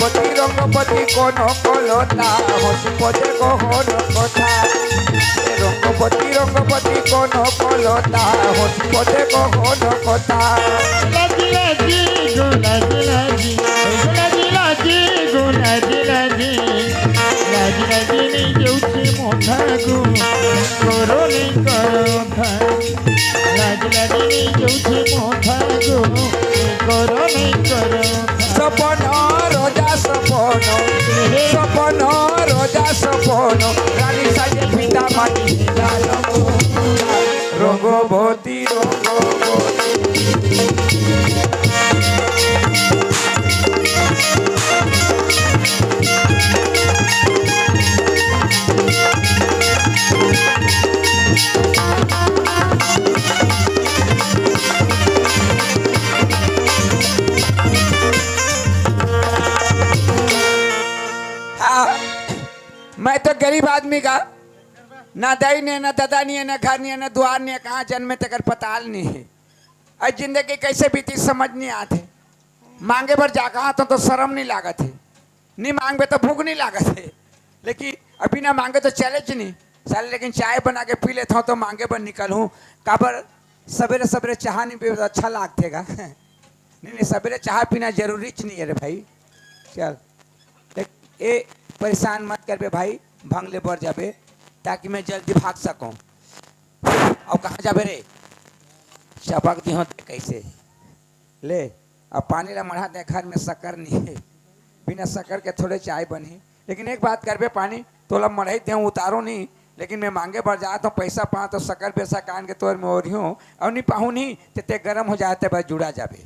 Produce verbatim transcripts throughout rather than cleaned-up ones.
পতি রঙ্গপতি কোন কলতা, হসি পদে কহন কথা। এ রঙ্গপতি, রঙ্গপতি কোন কলতা, হসি পদে কহন কথা। লাজি লাজি গো লাজি লাজি, লাজি লাজি গো লাজি লাজি, লাজি লাজি নেই যাউছি মথা গো, করো নেই করো থা। লাজ লাগি নেই চৌথি মথা গো, নেই করো, নেই করো। সপন রোজা সপন, সপন রোজা সপন, রানী সাজে ফিতা মাটি জানো। রঙ্গবতী, রঙ্গবতী। हाँ, मैं तो गरीब आदमी का, ना दाई ने, ना दादा नहीं है, ना घर नहीं है, ना दुआर नहीं है, कहाँ जन्मे तेकर पताल नहीं है। अउ जिंदगी कैसे बीती समझ नहीं आते। मांगे बर जा कहा तो, तो शर्म नहीं लागत है, नहीं मांगबे तो भूख नहीं लागत है, लेकिन अभी ना मांगे तो चले च नहीं साले। लेकिन चाय बना के पी लेता हूँ तो मांगे बर निकल हूँ। काबर सवेरे सवेरे चाह नहीं पीबे तो अच्छा लागथे गा। नहीं नहीं, सवेरे चाह पीना जरूरी च नहीं है रे भाई। चल, देख, ए, परेशान मत करबे भाई, भंग ले बर जाबे, ताकि मैं जल्दी भाग सकूं। अउ कहाँ जाबे रे? चपक दिहो ते कैसे ले। अब पानी ला मढ़ा दे, घर में शक्कर नहीं है, बिना शक्कर के थोड़े चाय बनी। लेकिन एक बात करबे पानी, तोला मढ़ई दे उतारो नहीं, लेकिन मैं मांगे बर जात हूँ, पैसा पा तो शक्कर बेसा कान के तोर में ओढ़ी हूँ, और नहीं पाहूँ नहीं ते, ते गरम हो जाए ते बस जुड़ा जाबे।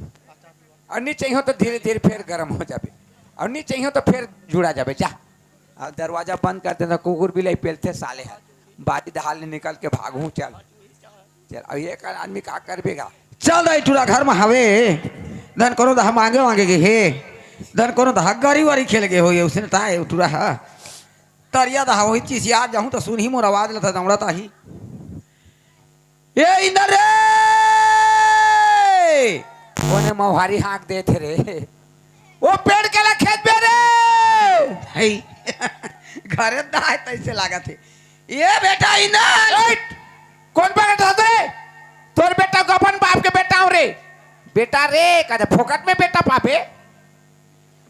अउ नी चाहिए तो धीरे-धीरे फेर गरम हो जाबे, अउ नी चाहिए तो फेर जुड़ा जाबे। जा, अउ दरवाजा बंद कर देना, कुकुर बिलाई पेलथे साले ह, बारी धार ले निकल के भागहूँ। चल, चल, अब एक आदमी का करबे गा? चल दाई टूरा घर में हवे, धन कोनो दहा मांगे वांगे गे हे, धन कोनो दहा गरी वारी खेल गे होही, उसने ताय टूरा ह। तरिया दहा वही चिसिया जाहूँ तो सुनही मोर आवाज ल त दौड़त आही। ए इंदर रे! कोने मौहारी हाँक देथे रे? ओ पेड़ के ला खेत बे रे! हई। घरे दाय तैसे लागत हे। ए बेटा इंदर! ए! कोन बेटा था रे? तोर बेटा को अपन बाप के बेटा हूँ रे। बेटा रे, कदे फोकट में बेटा पाबे?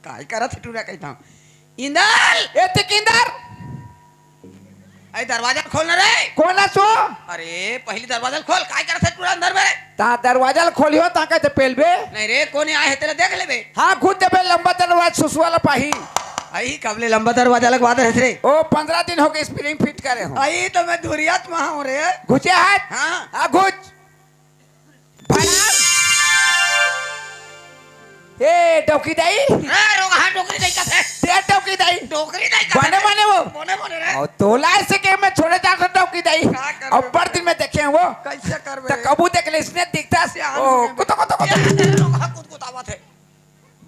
काय करत हे टूरा कहिथंव। इंदर! ए, ते किंदर! अरे दरवाजा ल खोल ना रे। कोन हस ओ? अरे पहली दरवाजा ल खोल, काय करत हे टूरा अंदर में रे? ता दरवाजा ल खोलिहो, ता कहते पेलबे। नहीं रे, कोन आए हे तेला देख लेबे। हाँ, खुद देबे, लंबा दरवाजा सुसुआ ल पाही। अई कब ले लंबा दरवाजा लगवा दे रे? ओ, पंद्रह दिन हो गे spring fit करे हूँ। अई तो मैं धुरियत में हूँ रे। घुसे हाथ? हाँ। हाँ, घुस। प्रणाम। ए, डौकी दाई। ए, रोगहा डोकरी दाई कथे। ते डौकी दाई। डोकरी दाई कथे। बने, बने वो। बने, बने रे। अउ तोला ऐसे के मैं छोड़े जात हूँ डौकी दाई। का करबे? अब्बड़ दिन में देखे हूँ वो। कैसे करबे? त कभू देख ले, इसने दिखता। सियान ओ, हो गए। कुतो, कुतो, कुतो। ए, रोगहा कुतकुतावत हे।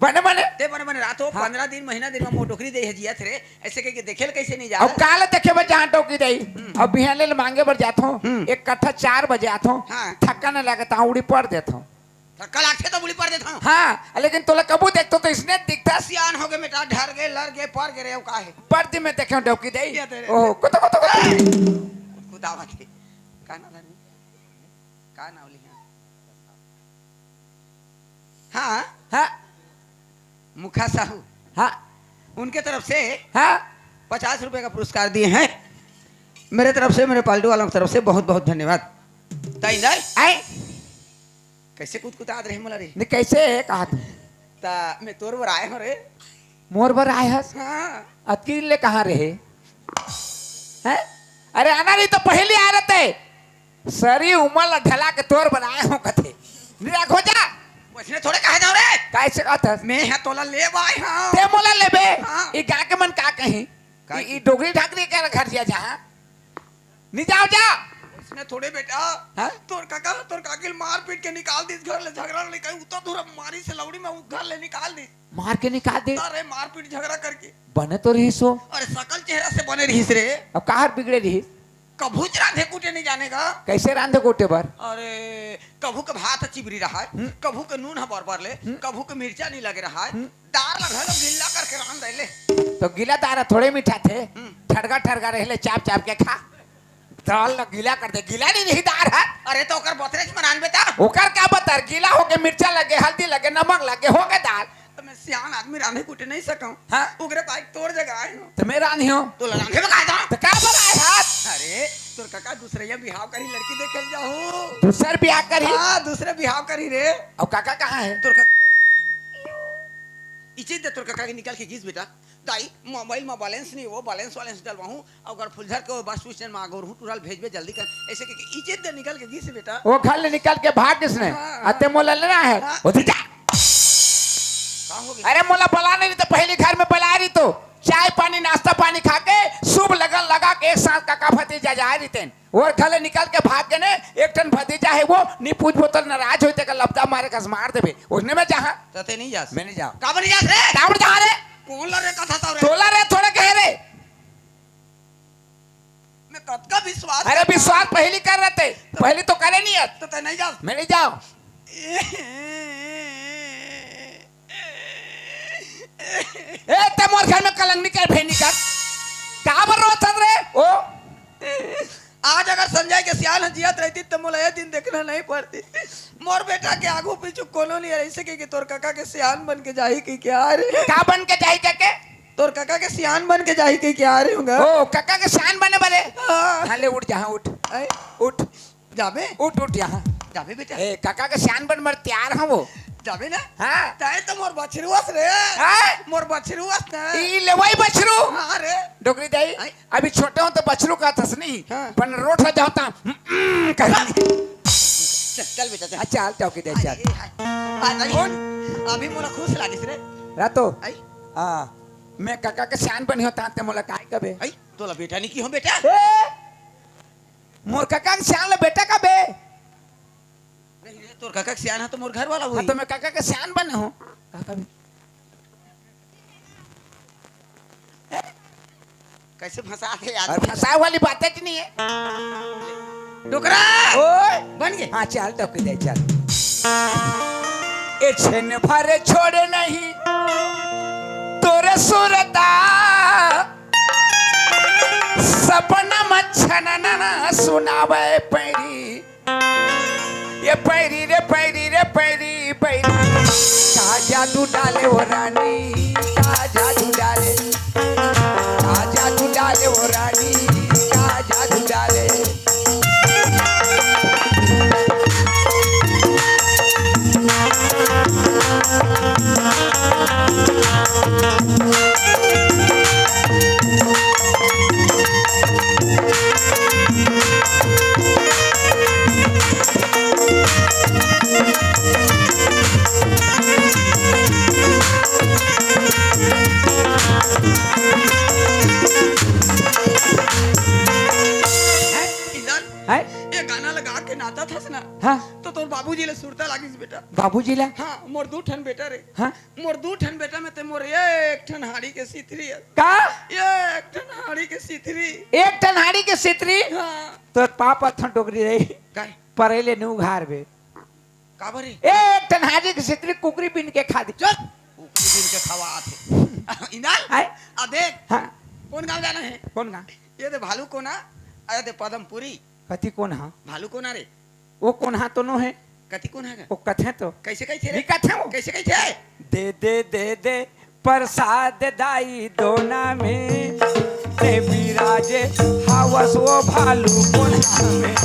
बने, बने। ते बने, बने, रात हो, हाँ। पंद्रह दिन, महीना दिन में मोर डोकरी दे हे जियत रे, ऐसे कहिके देखे ल कैसे नहीं जा? अब काल देखे बर जहाँ डोकरी दे, हम्म। अब बिहान ले मांगे बर जात हो, हम्म। एक कट्ठा चार बजे आत हो, हाँ। थक्का न लगता, उड़ी पड़ देत हो। थक्का लागथे तो उड़ी पड़ देत हो। हाँ, लेकिन तोला कबू देखतो तो इसने दिखता। सियान हो गए बेटा, ढर गए, लर गए, पर गए रे, अब का है? पर्दी में देखे हो डोकरी दे। ये तेरे ओहो, कुतो, कुतो, कुतो। कुदावत है। का नाम है? का नाम लिहा? हाँ। हाँ। मुखा साहू। हाँ। उनके तरफ से हाँ। पचास रुपए का पुरस्कार दिए हैं। मेरे तरफ से, मेरे पालतू वालों की तरफ से बहुत बहुत धन्यवाद। ताई इंदर। आए। कैसे कुतकुतात रहे मोला रे? नहीं, कैसे है कहा तू? ता मैं तोर बर आए हूँ रे। मोर बर आए हस? हाँ। अतकी ले कहाँ रहे? हैं? अरे आना नहीं तो पहले आ रहते। सरी उमर ला ढला के तोर बनाए हो कथे। निराख हो जा। वैसने थोड़े कहे जाओ रे। कैसे कहत हस? मैं हा तोला लेब आए हूँ। ते मोला लेबे? हाँ। ई गा के मन का कही? का ई, ई कही? डोकरी ढाकरी के घर जिया जहाँ। नहीं जाओ जा। वैसने थोड़े बेटा। हाँ? तोर काका, तोर काकी ल मार पीट के निकाल दिस घर ले, झगड़ा ले कहीं उतर धुरा मारी से लौड़ी में उ घर ले निकाल दिस। मार के निकाल दे। अरे मारपीट झगड़ा करके। बने तो रहिस हो। अरे सकल चेहरा से बने रहिस रे। अब काहर बिगड़े रहिस? कभू च रांधे कूटे नहीं जाने का। कैसे रांधे कूटे बर? अरे, कभू के भात ह चिबरी रहा है, हम्म। कभू के नून ह बरबर ले, हम्म। कभू के मिर्चा नहीं लगे रहा है, हम्म। दार ला घलो गिल्ला करके रांध दे ले। तो गिला दार ह थोड़े मीठा थे, हम्म। ठरगा ठरगा रहे ले, चाप चाप के खा। दार ला गिला कर दे, गिला नहीं रही दार ह। अरे, तो ओकर बतरेच म रांध बेटा। ओकर का बतर, गिला होके मिर्चा लगे, हल्दी लगे, नमक लगे, होगे दार। त मैं सियान आदमी रांधे कूटे नहीं सकंव। हाँ। उगरे पाइक तोर जगह आए हंव। त मैं रांधी हंव। तोला रांधे बकाए था। त का बनाए हाथ? अरे, तोर कका दूसरइया बिहाव करी लड़की देखे ल जाहू। दूसर बिहाव करी? हाँ, दूसरे बिहाव करी रे। अउ कका कहाँ है? तोर कका इचे दे, तोर कका के निकल के गिस बेटा। दाई, मोबाइल म बैलेंस नहीं हो, बैलेंस वैलेंस डलवाहूँ। अउ अगर फुलझर के बस स्टैंड म आगोर हूँ, टूरा ल भेजबे जल्दी कर। ऐसे के इज्जत दे निकल के गिस बेटा। वो घर ले निकल के भाग गिस ने। हाँ, अते हाँ। मोला लेना है। हाँ। वो जा। का हो गया? अरे मोला बला नहीं तो पहली घर में बला रही तो चाय पानी नाश्ता पानी खा के शुभ लगन लगा के एक साथ काका भतीजा जा रही तेन। और घर ले निकल के भाग गए ने, एक ठन भतीजा है वो, नी पूछबो त नाराज होई, तेकर लपदा मारे कस मार देबे। उसने में जहाँ तते नहीं जास। मैं नहीं जाओ। काबर नहीं जास रे? काबर जहाँ रे? कौन ला रे कथा था रे? तोला रे, थोड़ा कहे रे। मैं कतका विश्वास अरे करता विश्वास हूँ। पहली कर रहे थे, पहली तो करे नहीं है। तो तय नहीं जाओ। मैं नहीं जाओ। ए, ते मोर घर में कलंक नहीं कर, भेनी कर। काबर रोत हस रे? ओ। आज अगर संजय के सियान ह जियत रहती, त मोला ये दिन देखना नहीं पड़ती। मोर बेटा के आगू पीछू कोनो नहीं है, ऐसे के, के तोर काका के सियान बन के जाही के क्या रे? का बन के जाही के, के? तोर काका के सियान बन के जाही के क्या रे होगा? ओ, काका के सियान बने बरे? हाँ। हाँ, ले उठ, जहाँ उठ। आए? उठ। जाबे? उठ, उठ, यहाँ। जाबे बेटा? ए, काका के सियान बन बर तैयार हूँ वो। जाबे ना? हाँ। तय तो मोर बछरू अस रे। हाँ? मोर बछरू अस ना। ई लेवई बछरू? हाँ रे। डोकरी दाई, आए? अभी छोटे हूँ तो बछरू का थस नहीं। हाँ। पण रोड हो जाता, हम्म, कहीं। चल, चल बेटा, चल। अच्छा, चल, चौकी दे, चल। अरे, हाय। हाय, नहीं। कौन? अभी मोला खुश लागिस रे। रातो। आई? हाँ, मैं काका के सियान बनी होता, ते मोला काय कबे? आई, तोला बेटा नहीं की हो बेटा? ए! मोर काका के सियान ले बेटा कबे? नहीं रे, तोर काका के सियान है तो मोर घर वाला हाँ, होही। तो मैं काका के सियान बने हूँ। काका भी। कैसे फंसा थे यार? और फंसाए वाली बातें च नहीं है। डोकरा! ओए! बन गए? हाँ, चल, डोकरी दे, चल। ए छन भर छोड़े नहीं तोरे सुरता, सपना म छनना सुनावे पैरी। ये पैरी रे, पैरी रे, पैरी, पैरी। का जादू डाले वो रानी, का जादू डाले, का जादू डाले वो रानी, का जादू डाले। हैं? इंदर, हैं? ये गाना लगा के नाचत हस ना, हाँ। तो तोर बाबूजी ले सुरता लागिस बेटा। बाबूजी ला? हाँ, मोर दू ठन बेटा रे। हाँ। मोर दू ठन बेटा में ते मोर एक ठन हाड़ी के सिथरी है। का? एक ठन हाड़ी के सिथरी। एक ठन हाड़ी के सिथरी? हाँ। तोर पाप अथन डोकरी रही। काय? परेले नु उघार बे। काबर रे? ए, एक ठन हाड़ी के सिथरी कुकरी बीन के खा दी। चल, कुकरी बीन के खवा आथे। इंदर, आए? आ देख। हाँ। कौन गाँव जाना है? कौन गाँव? ये दे भालू कोना, अरे दे पदमपुरी। कति कोन हा? भालू कोना रे। वो कोन हा तो नो है? कति कोन हा का? वो कथे तो। कैसे कैसे रे? भी कथे वो। कैसे कैसे है? दे दे दे दे प्रसाद दाई दोना में, ते विराजे हावस वो भालू कोन हा में। तो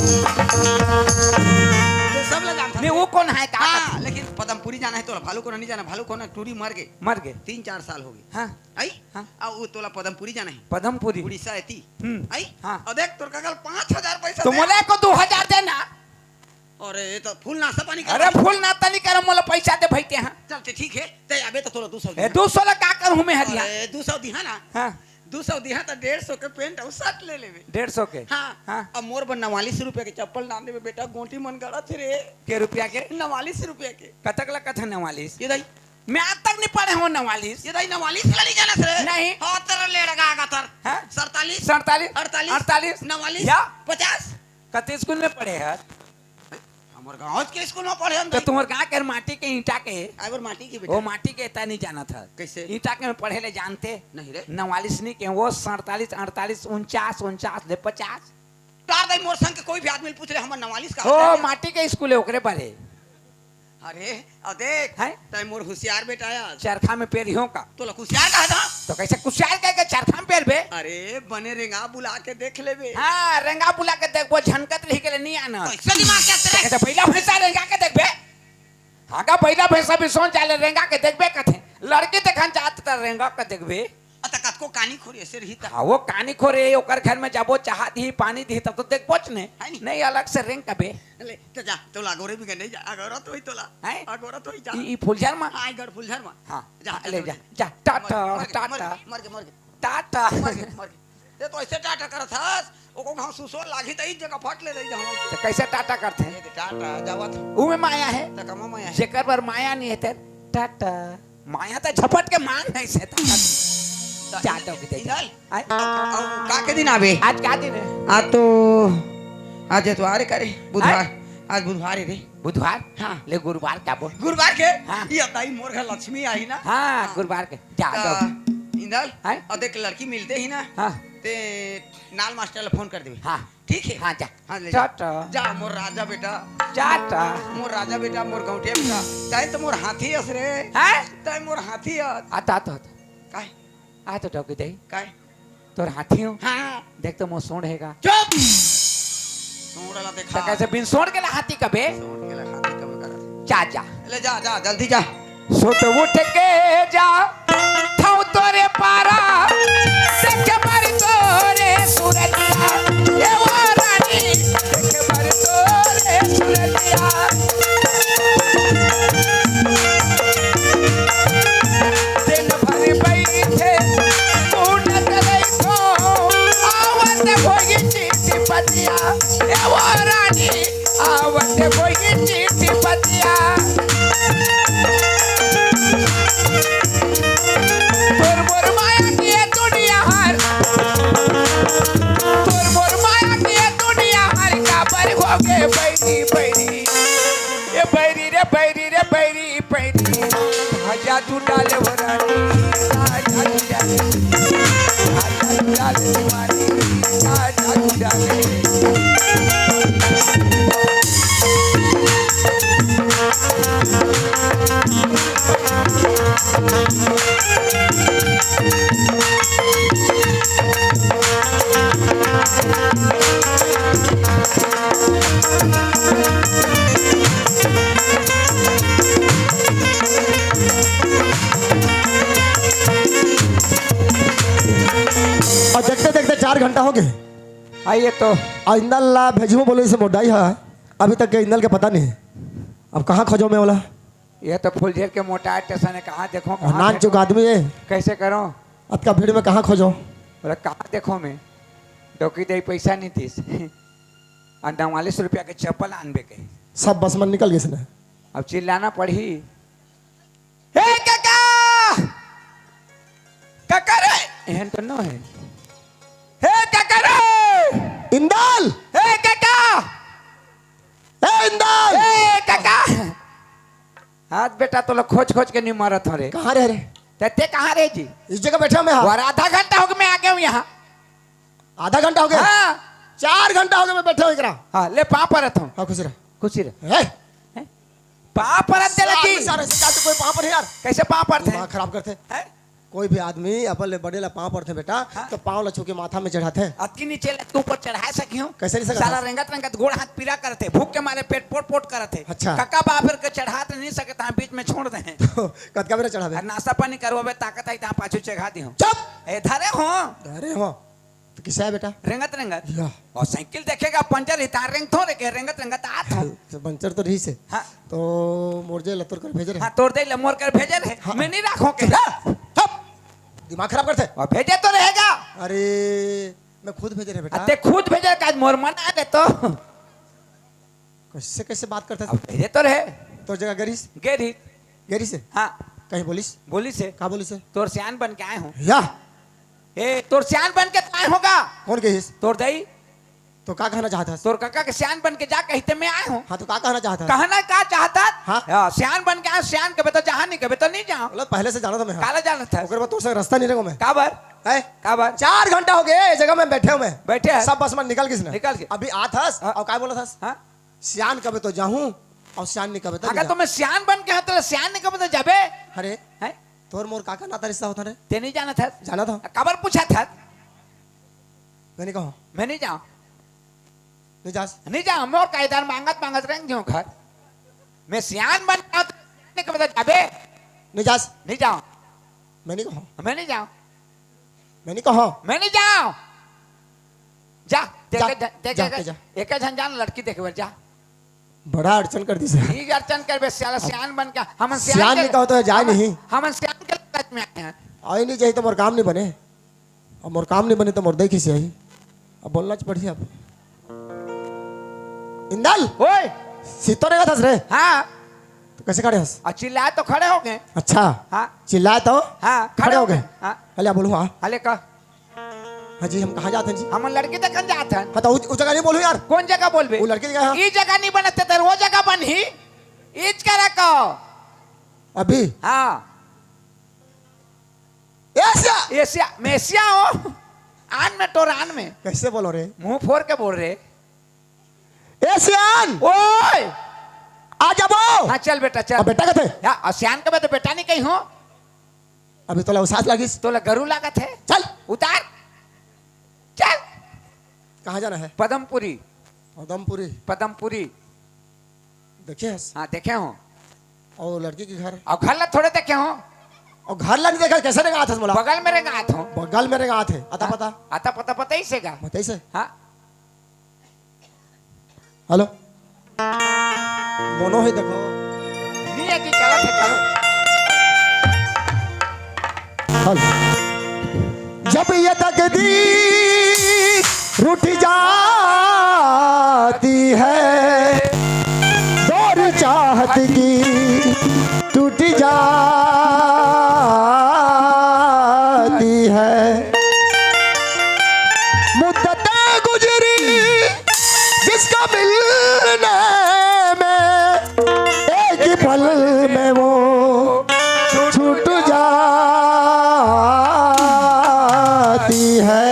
सब लगा था। नहीं, वो कोन है का? हाँ, लेकिन पदमपुरी जाना है तो भालू कोना नहीं जाना, भालू कोना टूरी मर गए। मर गए। तीन चार साल हो गए। हाँ। आई? हाँ। आ, वो तोला पदमपुरी जाना है। पदमपुरी। उड़ीसा है ती। हम्म। आई? हाँ। और देख, तोर काका ल पाँच हजार पैसा तो दे। मोला को दो हजार देना। अरे, ये तो फूल नाश्ता पानी कर अरे, भाई। फूल नाश्ता नहीं करम, मोला पैसा दे भाई ते, हाँ। चल, ते ठीक है। ते अबे तो तोला दो सौ ए, दे। दो सौ ला का करूँ मैं हरिया? अरे, दो सौ दिहा ना। हाँ। दो सौ दिहा तो डेढ़ सौ के पैंट और शर्ट ले लेबे। डेढ़ सौ के? हाँ। हाँ। अब मोर बर नवालीस रुपया के चप्पल ना देबे बेटा, गोंटी मन गड़ा थे रे। के रुपया के? नवालीस रुपया के। कतक ला कथा नवालीस? ये दाई, मैं आज तक नहीं पढ़े हूँ नवालीस। ये दाई नवालीस ला नहीं जानस रे? नहीं। हाँ, तेरा लेड़गा आगा तर। हाँ? सड़तालीस? सड़तालीस? अड़तालीस? अड़तालीस? नवालीस? या? पचास? कते स्कूल में पढ़े हस? हमर गाँव के स्कूल में पढ़े हन तो दाई। तुम्हर गाँव के माटी के, ईंटा के? आय बर माटी के बेटा। वो माटी के इतना नहीं जाना था। कैसे? ईंटा के में पढ़े ले जानते? नहीं रे। नवालीस नहीं के, वो सड़तालीस, अड़तालीस, उनचास, उनचास ले पचास। तार दाई मोर संग के कोई भी आदमी पूछ ले, हमर नवालीस का ओ, होता है? माटी के स्कूल है, ओकरे पर है। अरे, अब देख, हैं? तै मोर होशियार बेटा आय। चरखा में पेरिहो का? तोला कुसियार कहा था? तो कैसे कुसियार कह के चरखा में पेरबे? अरे, बने रेंगा बुला के देख लेबे। हाँ, रेंगा बुला के देखबो, झनकत रही के ले नहीं आना। तो ऐसा दिमाग क्या तेरे? तो कैसे पहला भैंसा रेंगा के देखबे? हाँ का, पहला भैंसा भी सोच जा ले, रेंगा के देखबे कथे। लड़की देखन जात त रेंगा के देखबे। अ, त कतको कानी खोर ऐसे रही त। हाँ, वो कानी खोर है, ओकर घर में जाबो, चाहा दिही, पानी दिही, तब तो देखबोच ने। है नी? नहीं, अलग से रेंग कबे। ले, त जा, तोला अगोरे भी नहीं जा, अगोरा तो ही तोला। हैं? अगोरा तो ही जा। ई, ई फुलझर मा? हाँ, ई घर फुलझर मा। हाँ, जा, हाँ, जा, ले जा, जा, जा। जा, टाटा, मर गे, मर गे, टाटा। मर गे, मर गे। टाटा। मर गे, मर गे। ये तो ऐसे टाटा करत हस, ओको घाव सुसो लागही त ई जगह फट ले रही जाऊँ। तो कैसे टाटा करथे? ये दे टाटा, जावत। ऊ में माया है। त कमा माया है। जेकर बर माया नहीं है, तेर टाटा। माया त झपट के मान है से त। त जा, इन-, टोक दे, जा। इंदल, आय? अब, अब का के दिन आवे? आज का दिन है? आज तो, आज एतवार करे, बुधवार। आय? आज बुधवार है रे। बुधवार? हाँ। ले गुरुवार का बोल। गुरुवार के? हाँ। ये दाई मोर घर लक्ष्मी आही ना। हाँ, हाँ। गुरुवार के। जा, त, जाओ। इंदल, आय? अब देख लड़की मिलते ही ना। हाँ। ते नाल मास्टर ला फोन कर देबे। हाँ। ठीक है? हाँ, जा। हाँ, ले जा। टाटा। जा, मोर राजा बेटा। टाटा। मोर राजा बेटा, मोर गौंटिया बेटा। तै तो मोर हाथी अस रे। हैं? तै मोर हाथी अस। आता, आता, आता। काय? आ तो टोकी दे। काय? तोर हाथी हो? हाँ। देख तो मोर सोंड़ हेगा। चुप! सोंड़ ला देखा। तो कैसे बिन सोंड़ के ला हाथी कबे? सोंड़ के ला हाथी कबे करत? जा, जा। ले जा, जा, जल्दी जा। सुत उठ के जा, थाऊ तोरे पारा, देख बर तोरे सूरतिया, ए वो रानी, देख बर तोरे सूरतिया। दिन भर बैठे, ढूंढत रहिथो, आवत होही चिट्ठी पतिया, ए वो रानी, आवत होही चिट्ठी पतिया। तोर मोर माया के दुनिया हर, तोर मोर माया के दुनिया हर काबर होगे बैरी, बैरी। ए बैरी रे बैरी रे बैरी, बैरी। आजा तू डाले वो रानी, आजा तू डाले। आजा तू डाले दीवानी, आजा तू डाले। अउ देखते देखते चार घंटा होगे। आइए तो। अउ इंदल ला भेजहूं बोले से मोर दाई हा, अभी तक के इंदल के पता नहीं। अब कहाँ खोजों मैं ओला? ये तो फुलझेर के मोटा स्टेशन है, कहाँ देखों, अउ कहाँ नानचुक देखों? आदमी है। कैसे करों? अतका भीड़ में कहाँ खोजों? बोला, कहाँ देखों मैं? डोकी दे पैसा नहीं दिस। अउ नवालीस रुपया के चप्पल आनबे के। सब बस मन निकल गइस ना। अब चिल्लाना पड़ही। हे काका! काका रे! एहन तो नो हे। हे काका रे! इंदल! हे काका! ए इंदल! हे काका! हाथ बेटा तोला खोज खोज के नहीं मरत हो रे। कहाँ रहे रे? ते, ते कहाँ रहे जी? इस जगह बैठा मैं, हाँ। और आधा घंटा होगे मैं आ गया हूँ यहाँ। आधा घंटा होगे? हाँ। चार घंटा होगे मैं बैठा हूँ एकरा। हाँ, ले पाँव परत हूँ। हाँ, खुश रह। खुशी रह। हैं? हैं? पाँव परत दे लगी। सार, सार, ऐसे जाते कोई पाँव पर यार। कैसे पाँव परत है? दिमाग खराब करते। हैं? कोई भी आदमी अपन ले बड़े ला पाँव परथे बेटा, हाँ। तो पाँव ला छू के माथा में चढ़ाथे। अतकी नीचे ले तू ऊपर चढ़ा सकियो? कैसे नहीं सकत साला हस? रेंगत रेंगत गोड़ हाथ पीरा करथे, भूख के मारे पेट पोट पोट करथे। अच्छा। कका बाबर के चढ़ात नहीं सकत, हाँ, बीच में छोड़ दे। तो कतका बेरा चढ़ाबे? अरे नाश्ता पानी करवाबे, ताकत आई तहाँ पाछू चढ़ा दियो। चुप! ए, धरे हो। धरे हो। तो किसे है बेटा? रेंगत रेंगत। या। अउ साइकिल देखेगा पंचर ही, तहाँ रेंगथों रे के, रेंगत रेंगत आत हो। तो पंचर तो रही से। हाँ। तो मोर जे लतुर कर भेजे रहे। हाँ, तोर दे ले मोर कर भेजे रहे। हाँ। मैं नहीं राखों के। चुप रह, चुप। दिमाग खराब करथे। अउ भेजे तो रहेगा। अरे, मैं खुद भेजे रहे बेटा। अते खुद भेजे का, मोर मन आ गे तो। कैसे, कैसे बात करथे? अब भेजे तो रहे। तोर जगह गे रहिस? गे रहिस। गे रहिस से? हाँ। कहीं बोलिस? बोलिस हे। का बोलिस हे? तोर सियान बन के आए हों। या। ए, तोर सियान बन के तो आए हों गा। कौन कहिस? तोर दाई। तो का कहना चाहत हस? तोर कका के सियान बन के जा कहिथे मैं आए हों। हाँ, तो का कहना चाहत हस? कहना का चाहत हस? हाँ। हाँ, सियान बन के आए, सियान कबे तो जाहूं, नहीं कबे तो नहीं जाहूं। बोला, पहले से जानत हंव मैं, हाँ। काला जानत हस? ओकर बाद तोर संग रस्ता नहीं रेंगों मैं। काबर? हैं? काबर? चार घंटा हो गे, ए जगह में बैठे हंव मैं। बैठे हस? सब बस मन निकल गिस ना। निकल गे। अभी आत हस, हाँ। अउ का बोलत हस? हाँ। सियान कबे तो जाहूं, अउ सियान नहीं कबे तो नहीं जाहूं। अगर तो मैं सियान बन के हंव, तो सियान नहीं कबे तो जाबे। अरे, हैं? तोर मोर का का नाता रिस्ता होथे रे? तें नहीं जानत हस? जानत हंव। काबर पूछत हस? मैं नहीं कहूं। मैं नहीं जांव। नहीं जास? नहीं जांव, मोर का इधर मांगत मांगत रेंग जाहूं घर। मैं सियान बन जांव तो सियान नहीं कबे तो जाबे। नहीं जास? नहीं जांव। मैं नहीं कहूं। मैं नहीं जांव। मैं नहीं कहूं। मैं नहीं जांव। जा, जा, देखे, देखे, जा, देखे, जा। एक झन जान लड़की देखे बर जा। बड़ा अड़चन कर दिस हे। ठीक अड़चन करबे, साला सियान बन के, हमन सियान सियान के, नहीं कहो तो जाए हमन, नहीं। हमन सियान के लालच में आए हन। आए नहीं जाए तो मोर काम नहीं बने। अब मोर काम नहीं बने तो मोर देखी से आही। अब बोलना च पड़ही अब। इंदल! ओए! सीतो रेंगत हस रे? हाँ। तो कैसे खड़े हस? आ, चिल्लाए तो खड़े हो गे। अच्छा। हाँ। चिल्लाए तो हाँ, खड़े हो गे। हाँ। अले, बोलूं, हाँ। अले का? हाँ जी, हम कहाँ जात हन जी? हमन लड़की देखन जात हन। हाँ, तो उ, उ जगह नहीं बोलूं यार। कौन जगह बोलबे? वो लड़की जगह, हाँ। ई जगह नहीं बनत हे, तेर वो जगह बनही। इच करा को। अभी? हाँ। एशिया। एशिया, मैं एशिया हूँ। आन में तोर आन में। कैसे बोलो रे? मुंह फोर के बोल रे। ए सियान! ओए! आ जाबो। हाँ, चल बेटा, चल। अब बेटा कथे? या, अउ सियान के मैं तो बेटा नहीं कहिहूं। अभी तोला उसास लागिस। तोला गरू लागत हे। चल। उतार। चल। कहाँ जाना हे? पदमपुरी। पदमपुरी। पदमपुरी। देखे हस? हाँ, देखे हूँ। अउ लड़की के घर? अउ घर ला थोड़े देखे हूँ। अउ घर ला नहीं देखा, कैसे रेंगात हस मोला? बगल में रेंगात हूँ। बगल में रेंगात हे। अता हाँ, पता? अता पता, पता ही से गा। पता ही से? हाँ। हेलो। मोनो हे देखो। नहीं है जी, चलत हे, चलो। हेलो। जब ये तकदीर रूठ जाती है, डोर चाहत की टूट जाती है। मुद्दतें गुजरी जिसका मिलने में, एक ही पल में वो छूट जाती है।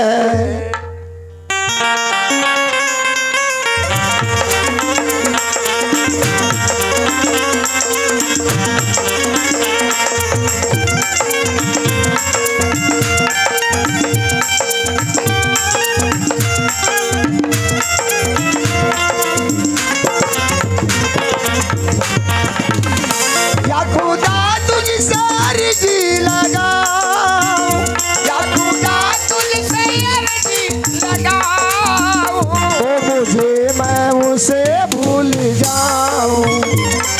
या खुदा तुझसे अर्जी लगाऊं, या खुदा तुझसे अर्जी लगाऊं। ओ मुझे मैं उसे भूल जाऊं,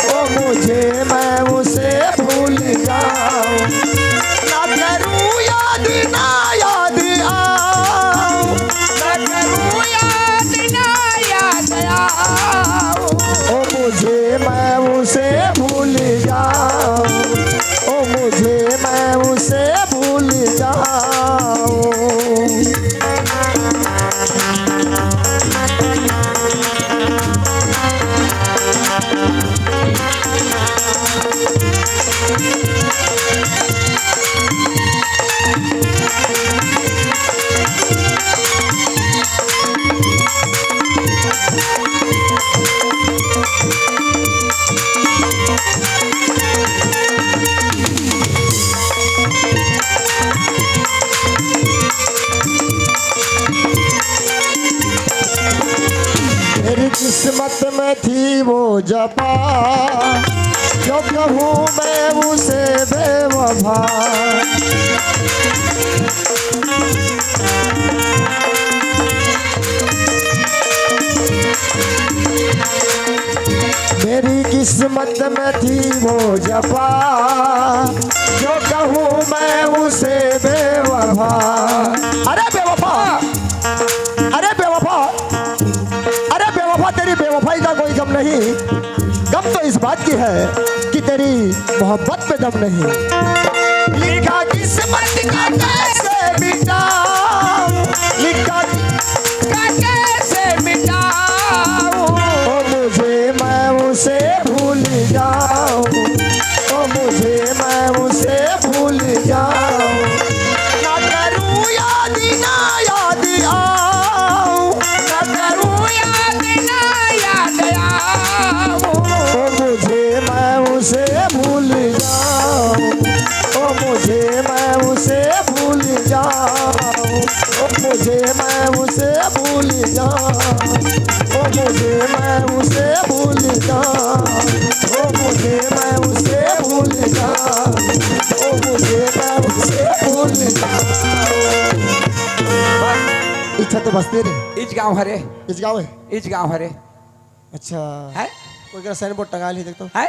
ओ मुझे मैं उसे भूल जाऊं। ना करूं याद, ना याद आऊं, ना करूं याद, ना याद आऊं। ओ मुझे मैं उसे भूल जाऊं, ओ मुझे मैं उसे भूल जाऊं। मेरी किस्मत में थी वो जफा, जो कहूँ मैं उसे बेवफा। मेरी किस्मत में थी वो जफा, जो कहूँ मैं उसे बेवफा। अरे बेवफा, अरे बेवफा, अरे बेवफा, तेरी बेवफाई का कोई गम नहीं। गम तो इस बात की है कि तेरी मोहब्बत में दम नहीं। लिखा किस्मत का कैसे मिटाऊं, लिखा का कैसे मिटाऊं। ओ मुझे मैं उसे भूल जाऊं, ओ मुझे मैं उसे भूल जाऊं। ना करूं याद, ना याद आऊं, ना करूं याद, ना याद आऊं। ओ मुझे मैं उसे भूल जाऊं, ओ मुझे मैं उसे भूल जाऊं, ओ मुझे मैं उसे भूल जाऊं, ओ मुझे मैं उसे भूल जाऊं, ओ मुझे मैं उसे भूल जाऊं, ओ मुझे मैं उसे भूल जाऊं। इच्छा तो बसते रे। इच गांव हरे। इच गांव है? इच गांव हरे। अच्छा। है? कोई करा साइन बोर्ड टंगाय हे, देख तो। है?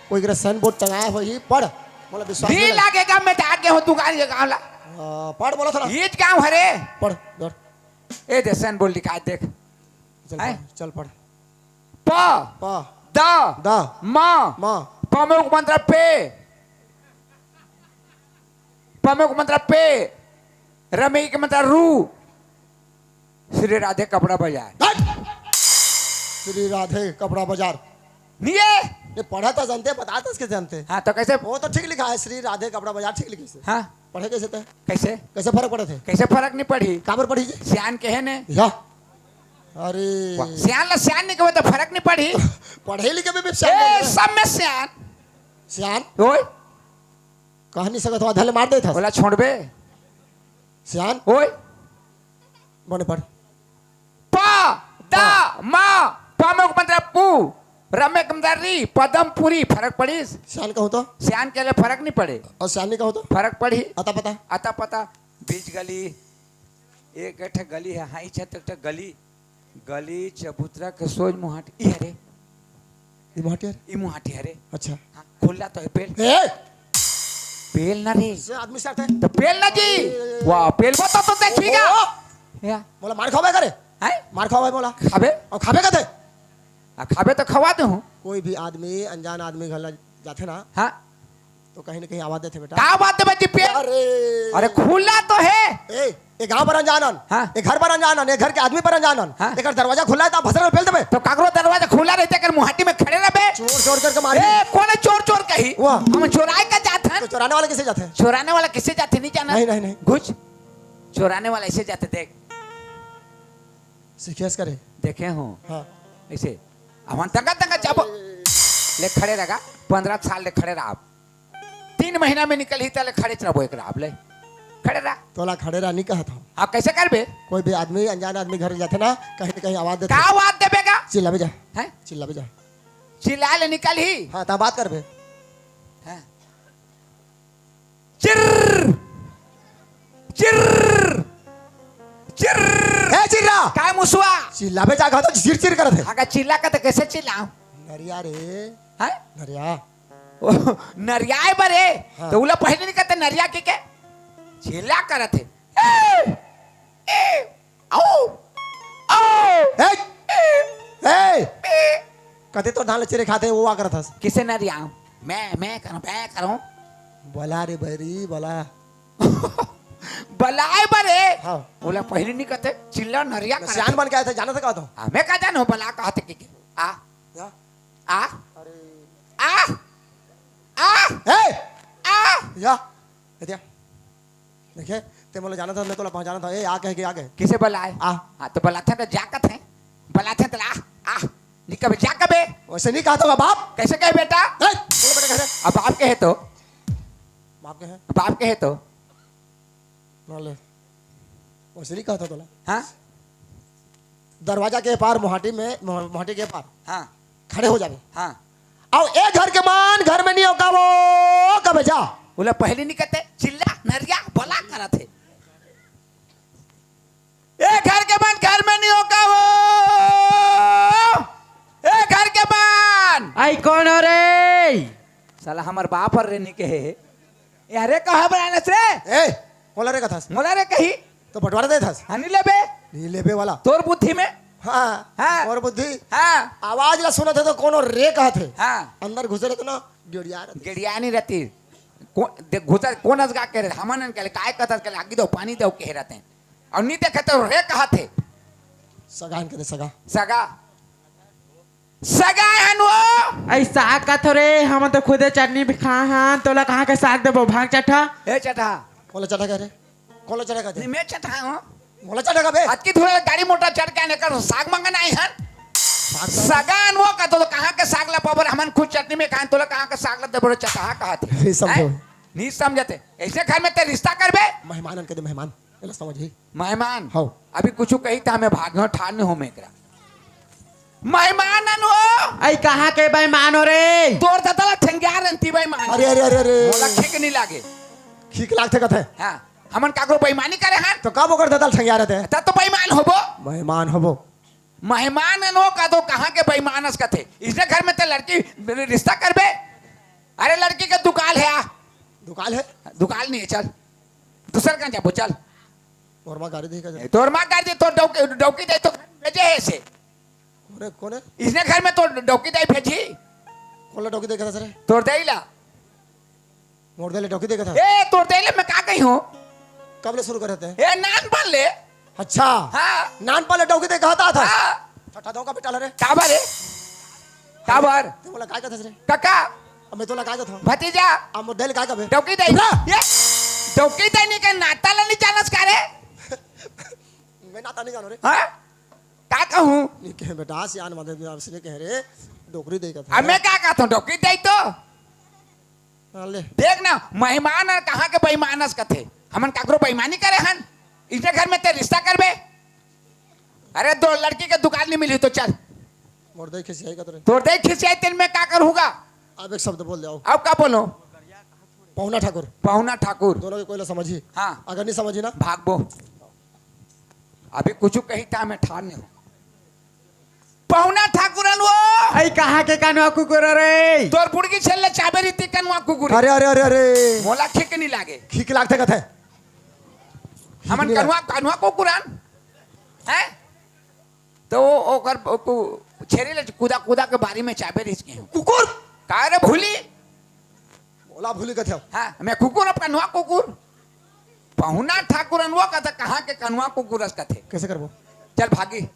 कोई करा साइन बोर्ड टंगाय होही, पढ़। मोला विश्वास नहीं नहीं लगे। लागेगा, मैं डाक गे हों दुकान ये गांव ला। हाँ, पढ़, बोला थोड़ा। इच गांव हरे। पढ़, पढ़। ए दे साइन बोर्ड लिखाय, देख। चल हैं? पढ़, चल पढ़। प। प। द। द। म। म। प में उक मंतरा पे। प में उक मंतरा पे। र में इक मंतरा रू। श्री राधे कपड़ा बाजार। हट! श्री राधे कपड़ा बाजार। नहीं है। ये पढ़ा था जानते, बता था इसके जानते। हाँ, तो कैसे? वो तो ठीक लिखा है, श्री राधे कपड़ा बाजार ठीक लिखे से। हाँ। पढ़े कैसे थे? कैसे? कैसे फरक पड़े थे? कैसे फरक नहीं पड़ी? काबर पढ़ी जी? सियान कहे ने। या। अरे। वाह, सियान ला सियान नहीं कहे तो फरक नहीं पड़ी। पढ़े लिखे में भी सियान ए, नहीं है। सब में सियान। सियान? ओए। कहा नहीं सकत हो, आधा ले मार देता। बोला छोड़बे। सियान? ओए। बने पढ़। प, द, प। म, प में उक मंतरा पू, र में उक मंतरा री, पदम पूरी, फरक पड़ीस। सियान कहूं तो? सियान कहे ले फरक नहीं पड़े। और सियान नहीं कहूं तो? फरक पड़ी। अता पता? अता पता, बीच गली, एक ठे गली है, हाँ, इच्छा तक ठे गली, गली चबूतरा के सोज मुहाटी, ई हरे। ई मुहाटी हरे? ई मुहाटी हरे। अच्छा। हाँ, खुल्ला तो है पेल। ए! पेल ना रे। से आदमी से आते हैं। तो पेल ना जी। ए, ए, ए। वाह, पेल बता तो देखिएगा। ओ! या। मोला मार खावे करे? हैं? मार खावे मोला। खाबे? और खाबे कथे? आ, खाबे तो खवा दे हूँ। कोई भी आदमी, अनजान आदमी घर ला जाथे ना, हाँ। तो कहीं ना कहीं आवाज देथे बेटा। का बात है बच्ची पे? अरे। अरे खुला तो है। ए, ए गांव पर अनजान अन, हाँ। ए घर पर अनजान अन, ए घर के आदमी पर अनजान अन। हाँ। एकर दरवाजा खुला है तो आप भसर में पेल देबे। तो काकरो दरवाजा खुला रहते, एकर मुहाटी में खड़े रहबे। चोर चोर करके मारी। ए, कौन है चोर चोर कही? वाह। हम चोराए का जात हन। तो चोराने वाला किसे जाथे? चोराने वाला किसे जाथे, नहीं जाना? नहीं, नहीं, नहीं। घुस। चोराने वाला ऐसे जाथे, देख। सीखेस करे? देखे हो? हाँ। ऐसे। अब हम तंगा तंगा जाबो। ले खड़े रहा, पन्द्रह साल ले खड़े रहा आप। तीन महीना में निकलही, तले खड़े च रहबो एक रहा आप ले। खड़े रहा। तोला खड़े रहा नहीं कहा था। आप कैसे करबे? कोई भी आदमी, अनजान आदमी घर जाथे ना, कहीं ना कहीं आवाज देथे। का आवाज देबे का? चिल्लाबे जा। हैं? चिल्लाबे जा। चिल्ला ले निकलही। हाँ, ता बात करबे। हैं? चिर्र! चिर्र! चिर्र! ए, चिर्रा! काय मुसवा? चिल्लाबे जा, कहा तो चिर चिर करत हे। अगर चिल्ला का तो कैसे चिल्लाऊं? नरिया रे। हैं? नरिया। ओ, नरियाए बरे। हाँ। तो उला पहले नहीं कहते नरिया के के? चिल्ला करत हे। ए! ए! आओ! आओ! ए! ए! ए! ए! कते तो धान ल चिरे खाथे, वो आ करत हस। किसे नरियाऊं? मैं, मैं करूं, मैं करूं। बला रे बैरी, बला। बलाए बरे। हाँ। बोला पहले नहीं कहते, चिल्ला नरिया करत सियान हे। बन के आए थे, जाना था का तो? हाँ, मैं का जानूं, बला कहत हे कि, कि, आ, या? आ, अरे। आ, आ, ए! आ। या, ए दिया। देखे, ते मोला जाना था, मैं तोला पहचाना था। ए, आ कहे के आ गए। किसे बलाए? आ। हाँ, तो बलाथे तो जा कथे। बलाथे तो ला, आ। नहीं कबे, जा कबे। वैसे नहीं कहा था बाप। कैसे कहे बेटा? ए, बोलो बेटा, कह रहे। अब बाप कहे तो। बाप कहे। बाप कहे तो। ना ले। वैसे नहीं कहा था तोला। हाँ? दरवाजा के पार मोहाटी में, मोह-, मोहाटी के पार। हाँ। खड़े हो जाबे। हाँ। अउ ए घर के मन घर में नहीं हो का वो, कबे जा। बोला पहले नहीं कहते, चिल्ला, नरिया, बला करत हे। ए घर के मन घर में नहीं हो का वो, ए घर के मन। आई कौन हो रे? साला हमर बाप हर रे नहीं कहे। ए, अरे कहा बलानस रे? ए, कोला रे कथस? मोला रे कही। तो बंटवारा दे दस। हाँ, नहीं लेबे। नहीं लेबे वाला। तोर बुद्धि में। हाँ, हाँ। तोर बुद्धि। हाँ। आवाज ला सुनत हे तो कोनो रे कहत हे। हाँ। अंदर घुसे रहते ना, गेड़िया रहती। गेड़िया नहीं रहती। को-, देख, घुसा, कोन असगा के रहे? हमन के ले, काय कथस के ले, आगी दो, पानी दो, कहे रहते हैं। और नहीं देखे तो रे कहा थे। सगा हन कथे, सगा। सगा। सगा हन वो। ऐ साग का थोरे, हम तो खुदे चटनी भी खा हन, तोला कहाँ के साग देबो, भाग चट्ठा। ए चट्ठा। बोला चट्ठा कह रहे। कोन ला चढ़ा कथे? नहीं, मैं चढ़ा हूँ। मोला चढ़ा बे। अतकी धूल गाड़ी मोटर चढ़ के आने कर साग मंगन आए हन। साग तो सगा अनवो का तो कहाँ के साग ला पाबर, हमन खुद चटनी में खाएं, तोला कहाँ के साग ला देबो रे चटहा कहत हे। नहीं समझो। हैं? नहीं समझते। ऐसे घर में ते रिश्ता करबे? मेहमान अन के दे मेहमान। एला समझ ही। मेहमान? हौ। अभी कुछ कही था, मैं भाग गयो, ठान नहीं हो मैं एकरा। मेहमान अनवो। ऐ कहाँ के बेईमान हो रे? तोर दादा ला ठेंगिया रंती बेईमान। अरे, अरे, अरे, अरे। मोला ठीक नहीं लागे। ठीक लागथे कथे। हाँ। हमन काकरो बेईमानी करे हन? तो कब ओकर ददल ठंगिया रहते? त तो बेईमान होबो। मेहमान होबो। मेहमान अनवो का तो कहाँ के बेईमान अस कथे? इसने घर में ते लड़की रिश्ता करबे? अरे लड़की के दुकाल है आ। दुकाल है? दुकाल नहीं है, चल। दूसर कहाँ जाबो, चल। तोर माँ गाड़ी दे का ए, तोर माँ गाड़ी दे, तोर डौकी, डौकी दे तो घर में भेजे है इसे। कोने, कोने? इसने घर में तो डौकी दाई भेजी। कोन ला डौकी दाई कथस रे? तोर दाई ला। मोर दाई ला डौकी दाई कथस? ए, तोर दाई ला मैं का कही हूँ? कब ले शुरू करे थे? ए, नान पान ले। अच्छा। हाँ। नान पान ले डौकी दाई कहत हस? हाँ। ठट्ठा दो का बेटा ला रे। काबर रे? काबर? ते मोला काय कथस रे? काका। अब मैं तोला काय कथस? भतीजा। अब मोर दाई ला काय कबे? डौकी दाई। रा। ये डौकी दाई नहीं के नाता ला नहीं जानस का रे? मैं नाता नहीं जानो रे। हाँ? का कहूँ? नहीं कहे बेटा, सियान मदद में आपसे नहीं कह रहे, डोकरी दे का था। अब मैं का कहता हूँ, डोकरी दे तो? हाँ, ले। देख ना, मेहमान अन कहाँ के बेईमान अस कथे। हमन काकरो बेईमानी करे हन, इसने घर में ते रिश्ता करबे? अरे, दो लड़की के दुकान नहीं मिली तो चल। मोर दाई खिसियाई का तो रे। तोर दाई खिसियाई तेन मैं का करूँगा? अब एक शब्द बोल दे, आओ। अब का बोलो? पहुना ठाकुर। पहुना ठाकुर। दोनों के कोई ला समझी। हाँ। अगर नहीं समझी ना? भागबो। अभी कुछ कही था, मैं ठान नहीं हूँ। पहुना ठाकुर अनवो। ऐ कहाँ के कनवा कुकुर रे? तोर बुड़गी छेल ले चाबे रीति कनवा कुकुर। अरे, अरे, अरे, अरे। मोला खिक नहीं लागे। खिक लागथे कथे। हमन खिक नहीं कनवा, लागे। कनवा कुकुर अन। हैं? तो वो ओकर, ओकू छेरी ले कुदा, कुदा के बारी में चाबे रिस के हूँ। कुकुर? का रे भूली? मोला भूली कथे हो। हाँ, मैं कुकुर, अब कनवा कुकुर। पहुना ठाकुर अनवो कथे, कहाँ के कनवा कुकुर अस कथे। कैसे करबो? चल भागी।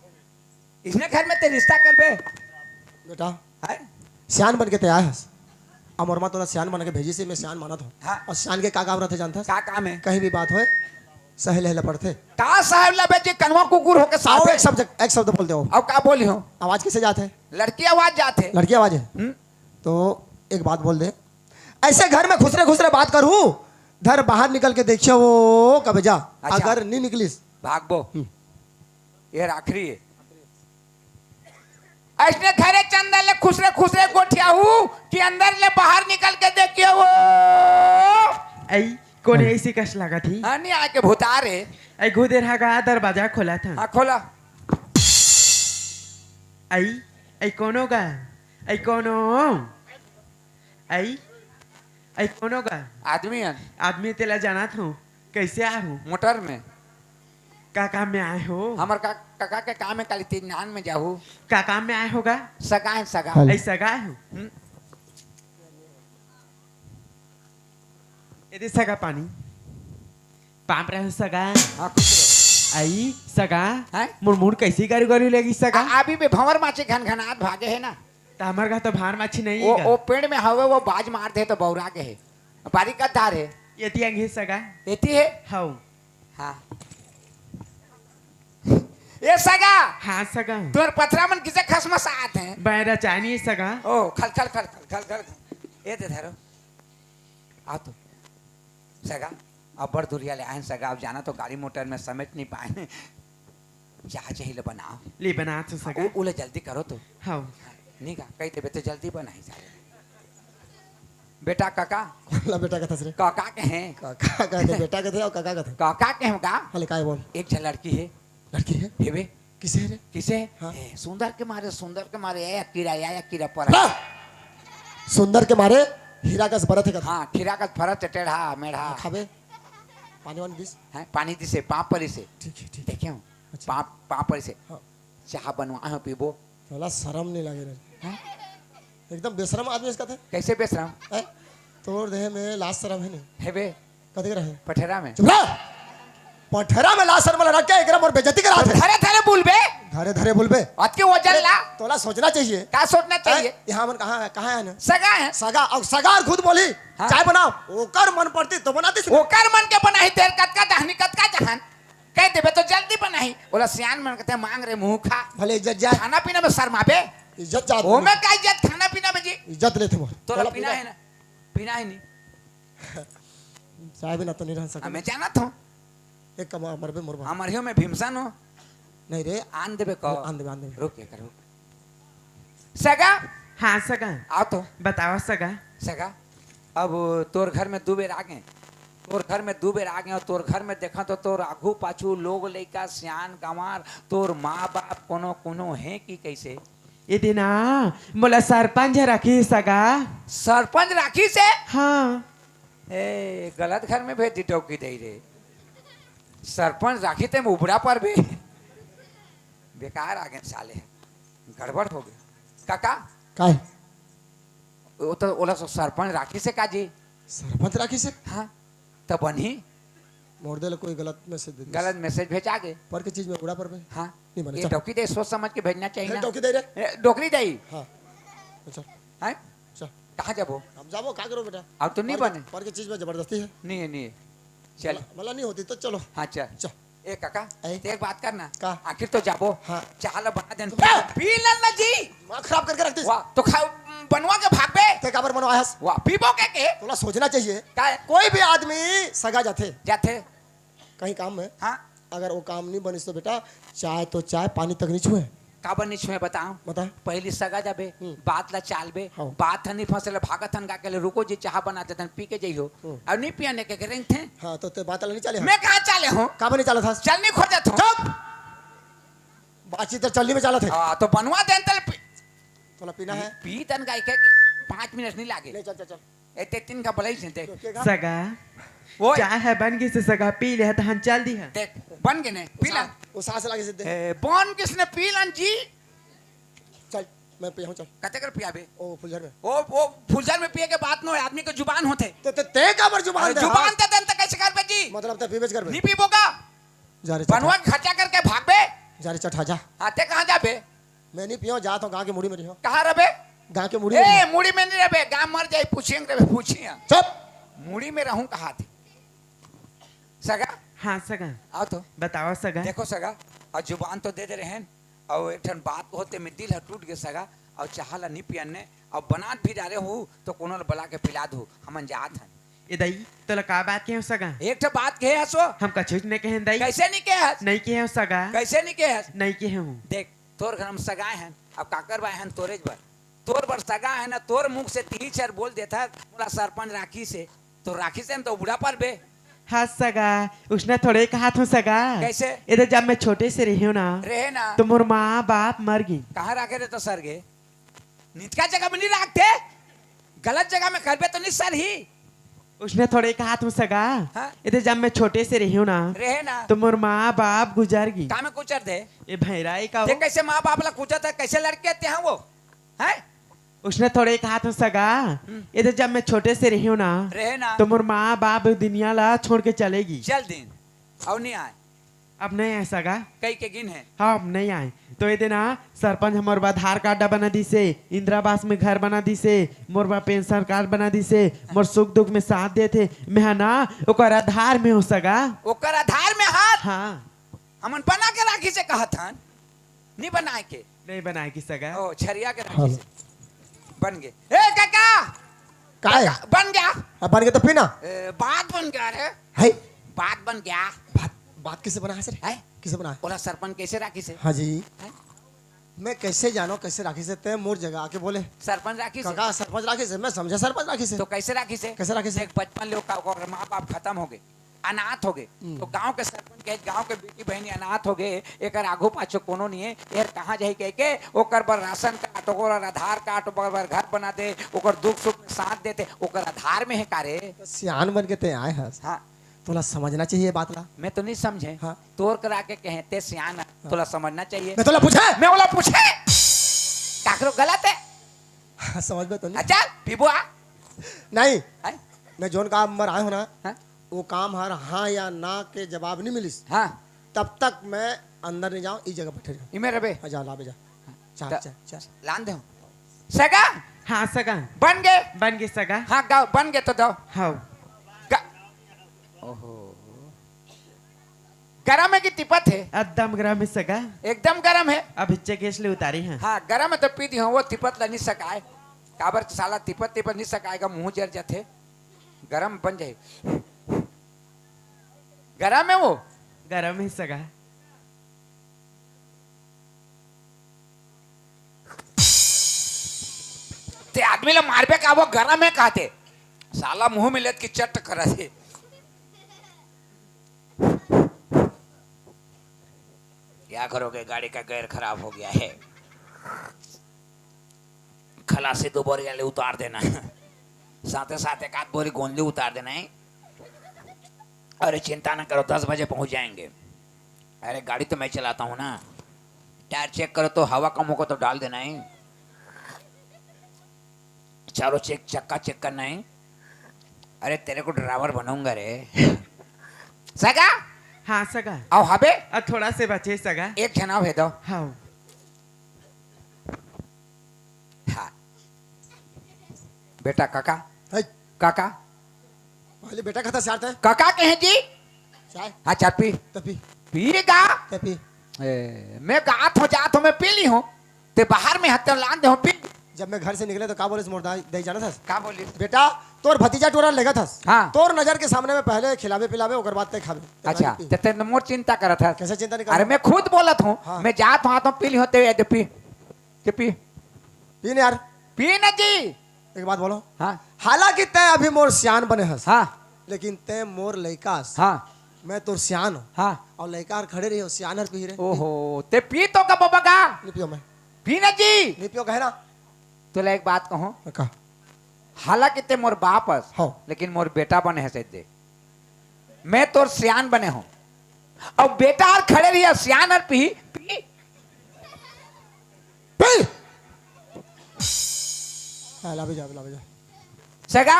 इसने घर में ते रिश्ता करबे? बेटा, हैं? सियान बन के ते आए हस। अमोर माँ तोला सियान बन के भेजी से मैं सियान मानत हूँ। हाँ। और सियान के का काम रहते जानथस? का काम है? कहीं भी बात होए, सहे लेहे ला पड़थे। का सहे ला बे जी, कनवा कुकुर होके आओ, साथे? एक शब्द, एक शब्द बोल दे, आओ। अब का बोली हो? आवाज कैसे जात है? लड़की आवाज जात है। लड़की आवाज है? हम्म। तो एक बात बोल दे, ऐसे घर में खुसरे खुसरे बात करूँ, धर बाहर निकल के देखियो वो कब्जा, अच्छा। अगर नहीं निकलिस। भागबो। हम्म। ये आखिरी है। ऐसने घरे चंदा ले खुसरे खुसरे गोठियाहू कि अंदर ले बाहर निकल के देखियो वो। ऐ, कोने ऐसी कस लागत ही? हाँ, नहीं आके भुतार है। ऐ, गुदेर हा गा, दरवाजा खोला था। हाँ, खोला। ऐ, ऐ कोनो गा? ऐ कोनो? ऐ, ऐ कोनो गा? आदमी हन। आदमी तेला जानत हो, कैसे आए हो? मोटर में। का काम में आए हो? हमर का, काका के काम में काली तीन नान में जाहू। का काम में आए होगा? सगा है, सगा। हेलो। ऐ सगा आए हो? हम्म। ये दे सगा पानी। पाप रहो सगा। हाँ, खुश रहो। आई सगा। हैं? मोर मुड़ कैसी गारू गारू लगी सगा? आ, अभी भी भंवर माची घन घनात भागे है ना। त हमर घर तो भार माछी नहीं वो, है। वो पेड़ में हवे, वो बाज मार दे तो बौरा के है। बारी का धार है। एती अंगे सगा। एती है? हौ। हाँ। ए सगा। हाँ सगा। तोर पथरा मन किसे खसमसात हैं? बैरा चानी सगा। ओ, खल, खल, खल। ए दे धरो। आ तो। सगा, अब्बड़ दुरिया ले आएन सगा, अब जाना तो गाड़ी मोटर में समेट नहीं पाए। चाह चाही ले बनाओ। ले बना तो सगा। उ, उले जल्दी करो तो। हाँ। नहीं का, कही देबे तो जल्दी बनाई सारे। बेटा काका। ला बेटा कथस रे। काका के हैं। काका कथे, बेटा कथे और काका कथे। काका के हैं का? हले काय बोल? एक झन लड़की है। लड़की है? हेबे। किसे है रे? किसे? हाँ। ए, सुंदर के मारे, सुंदर के मारे, ए, कीड़ा, या, या कीड़ा पड़ा। हाँ। सुंदर के मारे हीरा कस बरत है कथे। हाँ, खीरा कस फरत है, टेढ़ा, मेढ़ा। हाँ, खाबे। पानी वानी दिस? हैं? पानी दिसे, पाँव परी से। ठीक है, ठीक है। देखे हो? अच्छा। पाँव, पाँव परी से। हाँ। चाह बनवा हो, पीबो। साला शर्म नहीं लगे रे। हैं? एकदम बेशरम आदमी इसका थे। कैसे बेशरम? हैं? तोर देह में लाज शरम हे नहीं? हेबे। कथी के रहे? पठेरा में। चुप रह। पठेरा में लाज शरम ला रख के एकरा मोर बेइज्जती करात हे। धरे धरे बोलबे। धरे धरे बोलबे। अतके वजन अरे, ला। तोला सोचना चाहिए। का सोचना चाहिए? हैं? यहाँ मन कहाँ हे? कहाँ हे ना? सगा हे। सगा, अउ सगा अउ खुद बोली, हाँ। चाय बनाओ। ओकर मन पड़ती तो बनाती। ओकर मन के बनाही, तेल कतका दहनी, कतका जहान। कह देबे तो जल्दी बनाही। ओला सियान मन कहते, मांग रे मुंह खा। भले इज्जत जाए। खाना पीना में शर्माबे। इज्जत जात ओमे नहीं। का इज्जत, खाना पीना में जी? इज्जत लेथे मोर। तोला तोला पीना पीना हे ना? पीना हे नहीं। चाय बिना तो नहीं रह सकता। मैं जानत हूँ। एक कमा मरबे मोर बाप। हमर हियो में भीमसन हो। नहीं रे। आन देबे कहो। आन देबे, आन देबे। रुक, एकर रुक। सगा। हाँ सगा। आओ तो। बताओ सगा। सगा, अब तोर घर में दू बेर आ गए, तोर घर में दू बेर आ गए, अउ तोर घर में देखा तो तोर आघू पाछू लोग लइका, सियान गंवार, तोर माँ बाप कोनो कोनो हे कि कैसे? ए दे ना, मोला सरपंच राखी सगा। सरपंच राखी से? हाँ। ए, गलत घर में भेज दी डौकी दई रे। सरपंच राखी ते में उबड़ा पर भी बेकार आ गए साले, गड़बड़ हो गए। काका, काय? वो तो ओला सो सरपंच राखी से का जी? सरपंच राखी से? हाँ, तो बनही। मोर दे ले कोई गलत मैसेज दे दिस। गलत मैसेज भेजा गे। पर के चीज में उबड़ा पर बे। हाँ, नहीं बने, ये चल। डौकी दे सोच समझ के भेजना चाहिए ना। डौकी दे रे। ए, डोकरी दे। हाँ, चल। हैं? चल। कहाँ जाबो? हम जाबो, का करो बेटा? अब तो नहीं पर के, बने। पर के चीज में जबरदस्ती है। नहीं है, नहीं है। चल। मला, मला नहीं होती तो चलो। हाँ, चल। चल। ए काका, ए? ते एक बात करना। का? आखिर तो जाबो। हाँ। चाह ला बना देन। ए! पी लेन ना जी। दिमाग खराब करके रख दिस। वाह, तो खा, बनवा के भागबे। ते काबर बनवा हस? वाह, पीबो के के? तोला सोचना चाहिए। का? कोई भी आदमी सगा जाथे। जाथे। कहीं काम में। हाँ। अगर वो काम नहीं बनिस तो बेटा, चाय तो चाय, पानी तक नहीं छुए। काबर नहीं छुए बताओ? बता। पहली सगा जाबे, हम्म। बात ला चालबे, हाँ। बात ह नहीं फंसे ले, भागत हन गा के ले, रुको जी, चाह बना देथन, पी के जइहो। हम्म। अब नहीं पियाने के, के रेंगथे। हाँ, तो ते बात ला नहीं चाले हस? मैं कहाँ चाले हूँ? काबर नहीं चालत हस? चल नहीं खोजत हूँ। चुप! बातचीत तो चलनी में चालत है। हाँ, तो बनवा देन तले पी-, तोला पीना है? पी तन गाय के पाँच मिनट नहीं लागे। नहीं, चल, चल, चल। ए, ते तीन का बलाई से ते। तो के का? सगा, ओए। चाय ह बन गिस सगा, पी ले, त हम चल दी ह। देख, बन गे ने, पी ला। उसास, उसास लागे से दे। ए, बन गिस ने, पी लन जी। चल, मैं पियाहूँ, चल। कते कर पियाबे? ओ फुलझर में। ओ, ओ फुलझर में पिए के बात नो है, आदमी के जुबान होथे। ते, ते, ते काबर जुबान अरे, दे, जुबान हाँ? ते देन त कैसे करबे जी? मतलब ते पीबेच करबे? नहीं पीबो का? जा रे बनवा चटा। खर्चा करके भागबे। जा रे चटा, जा। हाँ, ते कहाँ जाबे? मैं नहीं पियो, जा तो गाँव के मुड़ी में रहियो। कहाँ रबे? गाँव के मुड़ी में ए, रहियो। मुड़ी में नहीं रबे, गाँव मर जाई, पूछेंगे रबे, पूछिए। चुप। मुड़ी में रहूं कहा थी? सगा? हाँ, सगा। आओ तो। बताओ, सगा। देखो, सगा, अउ जुबान तो दे दे रहेन, अउ एक ठन बात होते में दिल ह टूट गे, सगा, अउ चाह ला नहीं पियन ने, अउ बनात भी डारे हूँ, तो कोनो ल बला के पिला दू, हमन जात हन। ए दाई, तोला का बात कहे हूँ, सगा? एक ठो बात कहे हसो। हम कछु नहीं कहे, दाई। कैसे नहीं कहे हस? नहीं कहे हूँ, सगा। कैसे नहीं कहे हस? नहीं कहे हूँ। देख, तोर घर में सगा हन, अब काकर बर हन, तोरेच बर। तोर बर सगा हे ना, तोर मुख से तिही चर बोल देथस, मोला सरपंच राखी से। तो राखी से हम तो बुढ़ा पर बे। हाँ सगा, उसने थोड़े कहा था सगा। कैसे? इधर जब मैं छोटे से रही हूँ ना, रहे ना। तो मोर माँ बाप मर गई। कहाँ राखे रहे तो सर गे? नितका जगह में नहीं राखते, गलत जगह में करबे तो नहीं सर ही। उसने थोड़े कहा था सगा। हाँ? इधर जब मैं छोटे से रही हूँ ना, रहे ना। तो मोर माँ बाप गुजर गई। का में गुजर दे? ये भैरा ही का ते हो? कैसे माँ बाप ला कुचत है, कैसे लड़के ते हैं वो? हैं? उसने थोड़े कहा था सगा, हम्म। ये तो जब मैं छोटे से रही हूँ ना, रहे ना। तो मोर माँ बाप दुनिया ला छोड़ के चलेगी। चल दिन, अउ नहीं आए। अब नहीं आए सगा। कई के गिन है। हाँ, अब नहीं आए। तो ये देना, सरपंच हमर बर आधार कार्ड बना दिसे, इंदिरा आवास में घर बना दिसे, मोर बर पेंशन कार्ड बना दिसे, मोर सुख दुख में साथ देथे, मैं हा ना ओकर आधार में हूँ सगा। ओकर आधार में हाथ? हाँ। हमन बना के राखी से कहत हन, नहीं बनाए के। नहीं बनाए की सगा। ओ, छरिया के राखी से। बन गे। ए, काका! काय? काका, बन गया। अब बन गया तो पीना। ए, बात बन गया रे। है? बात बन गया। बात, बात किसे बना है सर? है? किसे बना है? ओला सरपंच कैसे राखी से? हाँ जी। हैं? मैं कैसे जानो कैसे राखी से? ते मोर जगह आके बोले। सरपंच राखी से? काका, सरपंच राखी से, मैं समझा सरपंच राखी से। तो कैसे राखी से? कैसे राखी से? देख, बचपन ले ओकर, ओकर माँ बाप खत्म हो गए, अनाथ हो गए। हम्म। तो गांव के सरपंच कहे, "गांव के बेटी बहनी अनाथ हो गए, एकर आगू पाछू कोनो नहीं है, एहर कहाँ जाही?" कह के ओकर बर राशन कार्ड, ओकर बर आधार कार्ड, ओकर बर घर बना दे, ओकर दुख सुख में साथ देते, ओकर आधार में है का रे? तो सियान बन के ते आए हस। हाँ। तोला समझना चाहिए बात ला। मैं तो नहीं समझे। हाँ। तोर करा के कहे, ते सियान है, हाँ। तोला समझना चाहिए। मैं तोला पूछे? मैं ओला पूछे? काकरो गलत है? समझ में तो नहीं। अच्छा, पीबो आ। नहीं। हैं? मैं जोन काम बर आए हो ना, हाँ? वो काम हर हाँ या ना के जवाब नहीं मिलिस। हाँ। तब तक मैं अंदर नहीं जाऊँ, ई जगह बैठे रहूँ। इमे रबे। हाँ, जा, लाबे जा। चल, त-, चल, चल। लान दे हूँ। सगा? हाँ, सगा। बन गे? बन गे, सगा। हाँ, गाओ, बन गे तो दो। हाँ। गा-, ओहो। गरम है कि तिपत है? एकदम गरम है, सगा। एकदम गरम है? अब हिच्चे गैस ले उतारी है। हाँ, गरम है तो पी दी हूँ, वो तिपत ला नहीं सकाए। काबर साला तिपत, तिपत नहीं सकाएगा, मुँह जर जाथे। गरम बन जाए। गरम है वो? गरम है, सगा। ते आदमी ला मारबे का, वो गरम है कहते। साला मुंह में लेत की चट करत हे। क्या करोगे, गाड़ी का gear खराब हो गया है। खलासी दो बोरी ले उतार देना, साथे साथ एक आध बोरी गोंदली उतार देना है। अरे चिंता ना करो, दस बजे पहुंच जाएंगे। अरे गाड़ी तो मैं चलाता हूँ ना, टायर चेक करो तो हवा कम होगा तो डाल देना है। चारों चेक, चक्का चेक करना है। अरे तेरे को ड्राइवर बनाऊंगा रे। सगा? हाँ, सगा। आओ हबे। अब थोड़ा से बचे, सगा। एक झन आओ है दो। हाँ। हाँ। बेटा, काका। है। काका। पहले बेटा कहता सार था। काका कहे जी? चाय। हाँ, चाय पी। तो पी। पी गा। तो पी। ए, मैं गात हो जात हो, मैं पी ली हूँ। ते बाहर में हत्या लान दे हो, पी। जब मैं घर से निकले तो का बोलिस मोर दाई, दाई जानत हस? का बोलिस? बेटा, तोर भतीजा टोरा लेगत हस। हाँ। तोर नजर के सामने में पहले खिलावे पिलावे, ओकर बाद ते खावे। ते अच्छा, पी। ते, ते मोर चिंता करत हस। कैसे चिंता नहीं अरे करत? मैं खुद बोलत हूँ, हाँ। मैं जात हूँ, आत हूँ, पी ली हूँ, ते, ते पी। ते पी। पी न यार। पी न जी। एक बात बोलो। हाँ। हालांकि तैं अभी मोर सियान बने हस। हाँ। लेकिन तैं मोर लइका हस। हाँ। मैं तोर सियान हूँ। हाँ। और लइका हर खड़े रही हो, सियान हर पी रे। ओहो, ते पी तो का बाबा का? नहीं पियो मैं। पी ना जी। नहीं पियो कहे ना। तोला एक बात कहूँ। का? हालांकि ते मोर बाप हस, हाँ। लेकिन मोर बेटा बने हस दे। मैं तोर सियान बने हूँ। और बेटा हर खड़े रही, सियान हर पी, पी। पी। हाँ, लावे जा, लावे जा। सगा?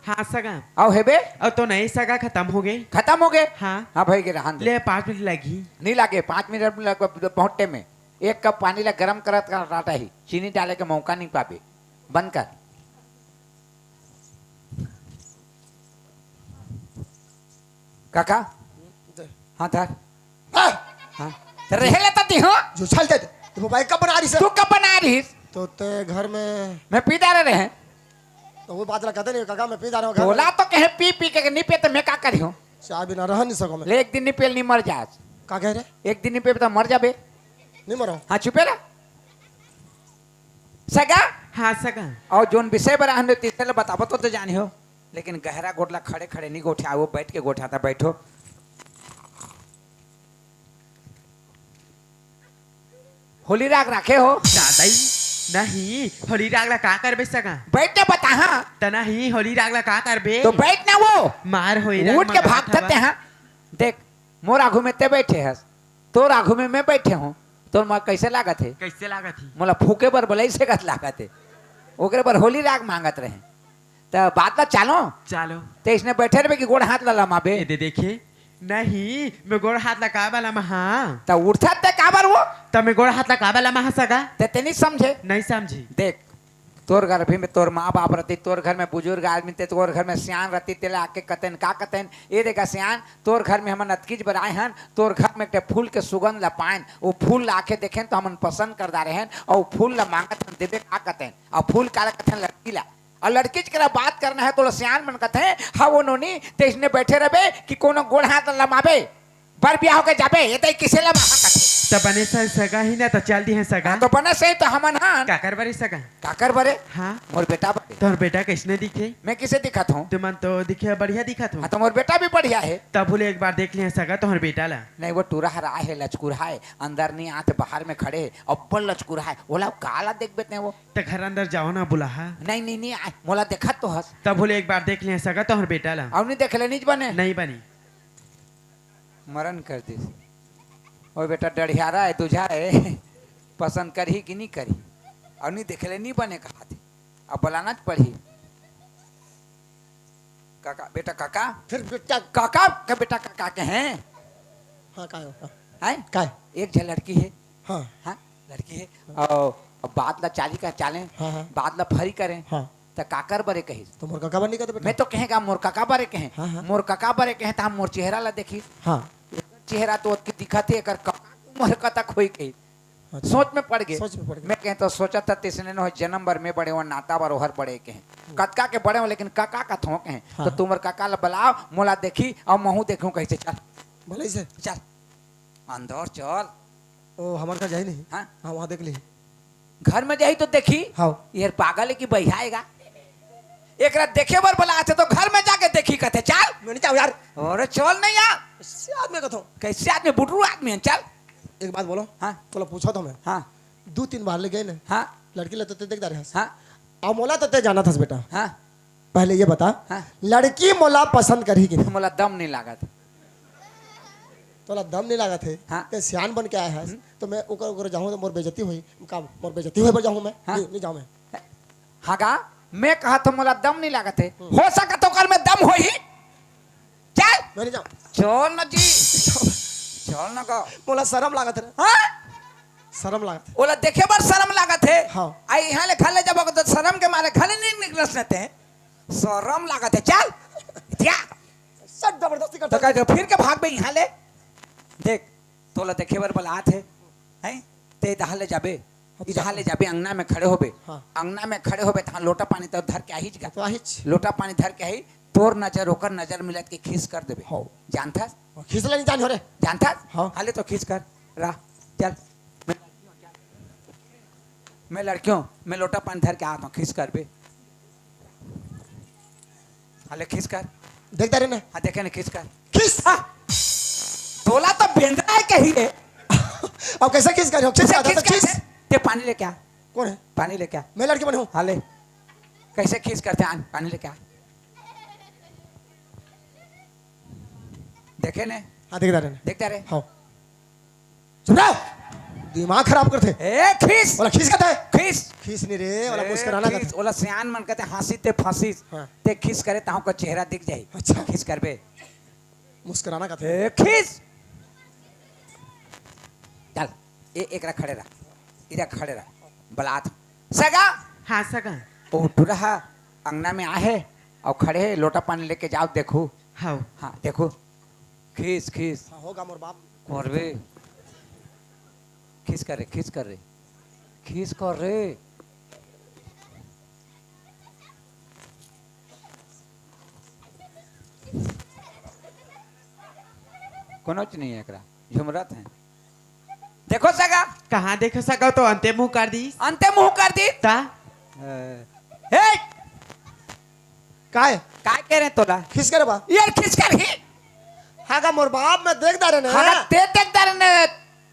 हाँ, सगा। आओ हेबे? और तो नहीं सगा, खत्म हो गए। खत्म हो गए? हाँ। हाँ भाई के रहन दे। ले, पाँच मिनट लगी। नहीं लागे, पाँच मिनट में लग, बहुत टाइम है। एक कप पानी ला गरम करत करत आटा ही, चीनी डाले के मौका नहीं पाबे। बंद कर। काका? दे। हाँ, धर। हाँ। हाँ। तो रहे लेता ती, हाँ? जो चल दे। तो वो भाई कब बना रही सर? तू कब बना रही? तो ते घर में मैं पी डाले रहे। तो वो बात ला कहते नहीं, काका, मैं पी डाले हूँ घर बोला में। तो कहे पी, पी के नहीं पिए तो मैं का करी हूँ? चाय बिना रह नहीं सको मैं। ले, एक दिन नहीं पिए, नहीं मर जा। का कह रहे? एक दिन नहीं पिए तो मर जाबे। नहीं मरो। हाँ, चुपे रह। सगा? हाँ, सगा। और जोन विषय बर आहन, तीसरे ले बताबो तो, तो जानी हो। लेकिन गहरा गोटला खड़े खड़े नहीं गोठिया, वो बैठ के गोठियाता, बैठो। होली राग राखे हो? दादाई, नहीं, होली राग ला का करबे सगा? बैठ के बता, हाँ। त नहीं, होली राग ला का करबे? तो बैठ ना वो। मार होई राग उठ के मंगात भाग हवा। सकते हैं। देख, मोर आघू में ते बैठे हस, तोर आघू में मैं बैठे हूँ, तोर मोला कैसे लागत हे? कैसे लागत हे? मोला फूके बर बलई से गत लागत हे, ओकरे बर होली राग मांगत रहे। त बात ला चालो। चालो। ते इसने बैठे रहे कि गोड़ हाथ ला लमाबे? ए दे देखे, नहीं, मैं गोड़ हाथ ला काबर लमा हाँ? त उठत ते काबर वो? त मैं गोड़ हाथ ला काबर लमा हाँ सगा? ते, ते नहीं समझे? नहीं समझी। देख, तोर घर भी में तोर माँ बाप रहती, तोर घर में बुजुर्ग आदमी ते, तोर घर में सियान रहती, तेला आके कतेन का कतेन, ए देखा सियान, तोर घर में हमन अतकीच बर आए हन, तोर घर में एक ठे फूल के सुगंध ला पाएन, वो फूल ला आके देखेन तो हमन पसंद कर डारे हन, और फूल ला मांगत हन देबे का कतेन, और फूल काला कथेन लड़की ला, और लड़कीच करा बात करना है तो सियान मन कथे, हाँ वो नोनी, ते इसने बैठे रहबे कि कोनो गोड़ हाथ लमाबे? बर बियाह होके जाबे, ये तई किसे ला माहा कथे? त बने स-, सगा ही ना, त चल दी है सगा। हाँ, तो बने सही तो हमन हन। काकर बरे सगा? काकर बरे? हाँ। मोर बेटा बरे। तोहर बेटा कैसने दिखे? मैं किसे दिखत हूँ? तुमन तो दिखे बढ़िया दिखत हो। हाँ, तो मोर बेटा भी बढ़िया है। तब बोले एक बार देख लिया सगा तोहर बेटा ला। नहीं, वो टूरा हरा है, लचकुरा है, अंदर नहीं आत, बाहर में खड़े है, अब्बल लचकुरा है। ओला काला देखबे ते वो? त घर अंदर जाओ ना बुलाहा। नहीं, नहीं, नहीं, आ, मोला देखत तो हस। तब बोले एक बार देख लिया सगा तोहर बेटा ला। अउ नहीं देख ले, नहीं बने। नहीं बनी। मरन कर दिस। ओ बेटा, डढ़ियारा है, दूझा है, पसंद करही कि नहीं करही? अउ नहीं देख ले, नहीं बने कहा थे। अब बलाना च पड़ही। काका, बेटा काका। फिर बेटा काका के बेटा काका के हैं? हाँ, का हो? हैं? का है? एक झन लड़की हे। हाँ। हाँ, लड़की हे। अउ अब बात ला चाली का चालें, हाँ, हाँ। बात ला फरी करें। हाँ। त काकर बरे कहिस? त मोर काका बरे नहीं कहते बेटा। मैं तो कहेगा मोर काका बरे कहें। हाँ, हाँ। मोर काका बरे कहें त हम मोर चेहरा ला देखिस। हाँ। चेहरा तो ओतकी दिखत हे, एकर काका उमर कतक होही कहिस। अच्छा। सोच में पड़ गे। सोच में पड़ गे। मैं कहें तो सोचा था, तइसने न हो, जनम भर में बड़े हो, नाता भर ओहर बड़े कहें। हम्म। कतका के बड़े हो, लेकिन काका कथों कहें। हाँ। त तुमर काका ला बलाव, मोला देखी, अउ महूँ देखूँ कहिसे, चल। भले से। चल। अंदर चल। ओ, हमर घर जाही नहीं। हाँ। हाँ, वहाँ देख ली। घर में जाही तो देखी। हाँ। ये पागल हे कि बहियाय गा? एकरा देखे बर बलाथे तो घर में जाके देखी कथे, चल। मैं नहीं जाऊँ यार। अरे चल नहीं यार। कइसे आदमी कथों? कइसे आदमी? बुटरू आदमी हे, चल। एक बात बोलों। हाँ। तोला पूछों तो मैं। हाँ। दू तीन बार ले गए ना। हाँ। लड़की ला तो तैं देख डारे हस। हाँ। अउ मोला तो तैं जानत हस बेटा। हाँ। पहले ये बता, हाँ। लड़की मोला पसंद करही कि नहीं? मोला दम नहीं लागत। तोला दम नहीं लागत हे? हाँ। तैं सियान बन के आय हस, हम्म। त मैं ओकर, ओकर जाहूँ त मोर बेइज्जती होही। का मोर बेइज्जती होय बर जाहूँ मैं? हाँ। नहीं, नहीं जाहूँ मैं। हाँ गा, मैं कहत हों मोला दम नहीं लागत हे। हम्म। हो सकत ओकर में दम होही। चल। मैं नहीं जाऊँ। चल न जी। चल न गा। मोला सरम लागत हे रे। हाँ? सरम लागत हे। ओला देखे बर सरम लागत हे। हाँ। आ इहाँ ले घर ले जाबो त सरम के मारे घर ले नहीं निकलस न तैं। सरम लागत हे, चल। इतिया। सब जबरदस्ती करता त का हे। फिर के भागबे इहाँ ले? देख, तोला देखे बर बलात हे, हैं? तैं इहाँ ले जाबे, अच्छा। इहाँ ले जाबे, अंगना में खड़े होबे। हाँ। अंगना में खड़े होबे, तहाँ लोटा पानी तो धर के आहिच गा। तो आहिच। लोटा पानी धर के आही, तोर नजर ओकर नजर मिलत के खीस कर देबे। हाँ। जानथस? खीस ला नहीं जान हो रे। जानथस? हाँ। हाले तो खीस कर, रा, चल। मैं लड़कियों, मैं लोटा पानी धर के आत हों, खीस करबे। हाले खीस कर। देख डारे ना। हाँ, देखे ना, खीस कर। खीस। हाँ। तोला तो बेंदरा हे कही रे। अब कइसे खीस करिहों? खीस करथे तो खीस। तैं पानी लेके आ। कोन हे? पानी लेके आ। मैं लड़की बने हों। हाले। कइसे खीस करथे? आन, पानी लेके आ। देखे ने? हाँ, देख डारे ने। देख डारे? हाँ। चुप रह। दिमाग खराब करथे। ए, खीस। ओला खीस कथे। खीस। खीस नहीं रे, ओला ए, मुस्कुराना खीस, कथे। ओला सियान मन कथे, हाँसी ते फँसीस। हाँ। तैं खीस करे, तहाँ ओकर चेहरा दिख जाही। अच्छा। खीस करबे। मुस्कुराना कथे। ए, खीस। चल, ए, एकरा खड़े रह। इधर खड़े रह। बलात। सगा। हाँ, सगा। ओ टुरा हा अंगना में आहे अउ खड़े हे, लोटा पानी लेके जाव, देखहू। हाँ। हाँ, देखहू। खीस, खीस। हाँ, होगा मोर बाप। करबे। खीस कर रे, खीस कर रे। खीस कर रे। कोनोच नहीं हे एकरा, झुमरत हे। देखो सगा। कहाँ देखो सगा, तो अंते मुँह कर दीस। अंते मुँह कर दीस। ता? ए, हे! काय? काय कहे रहें तोला? खीस करे बा। यार खीस करही। हाँ गा मोर बाप, मैं देख डारे ने। हाँ गा, तैं देख डारे ने।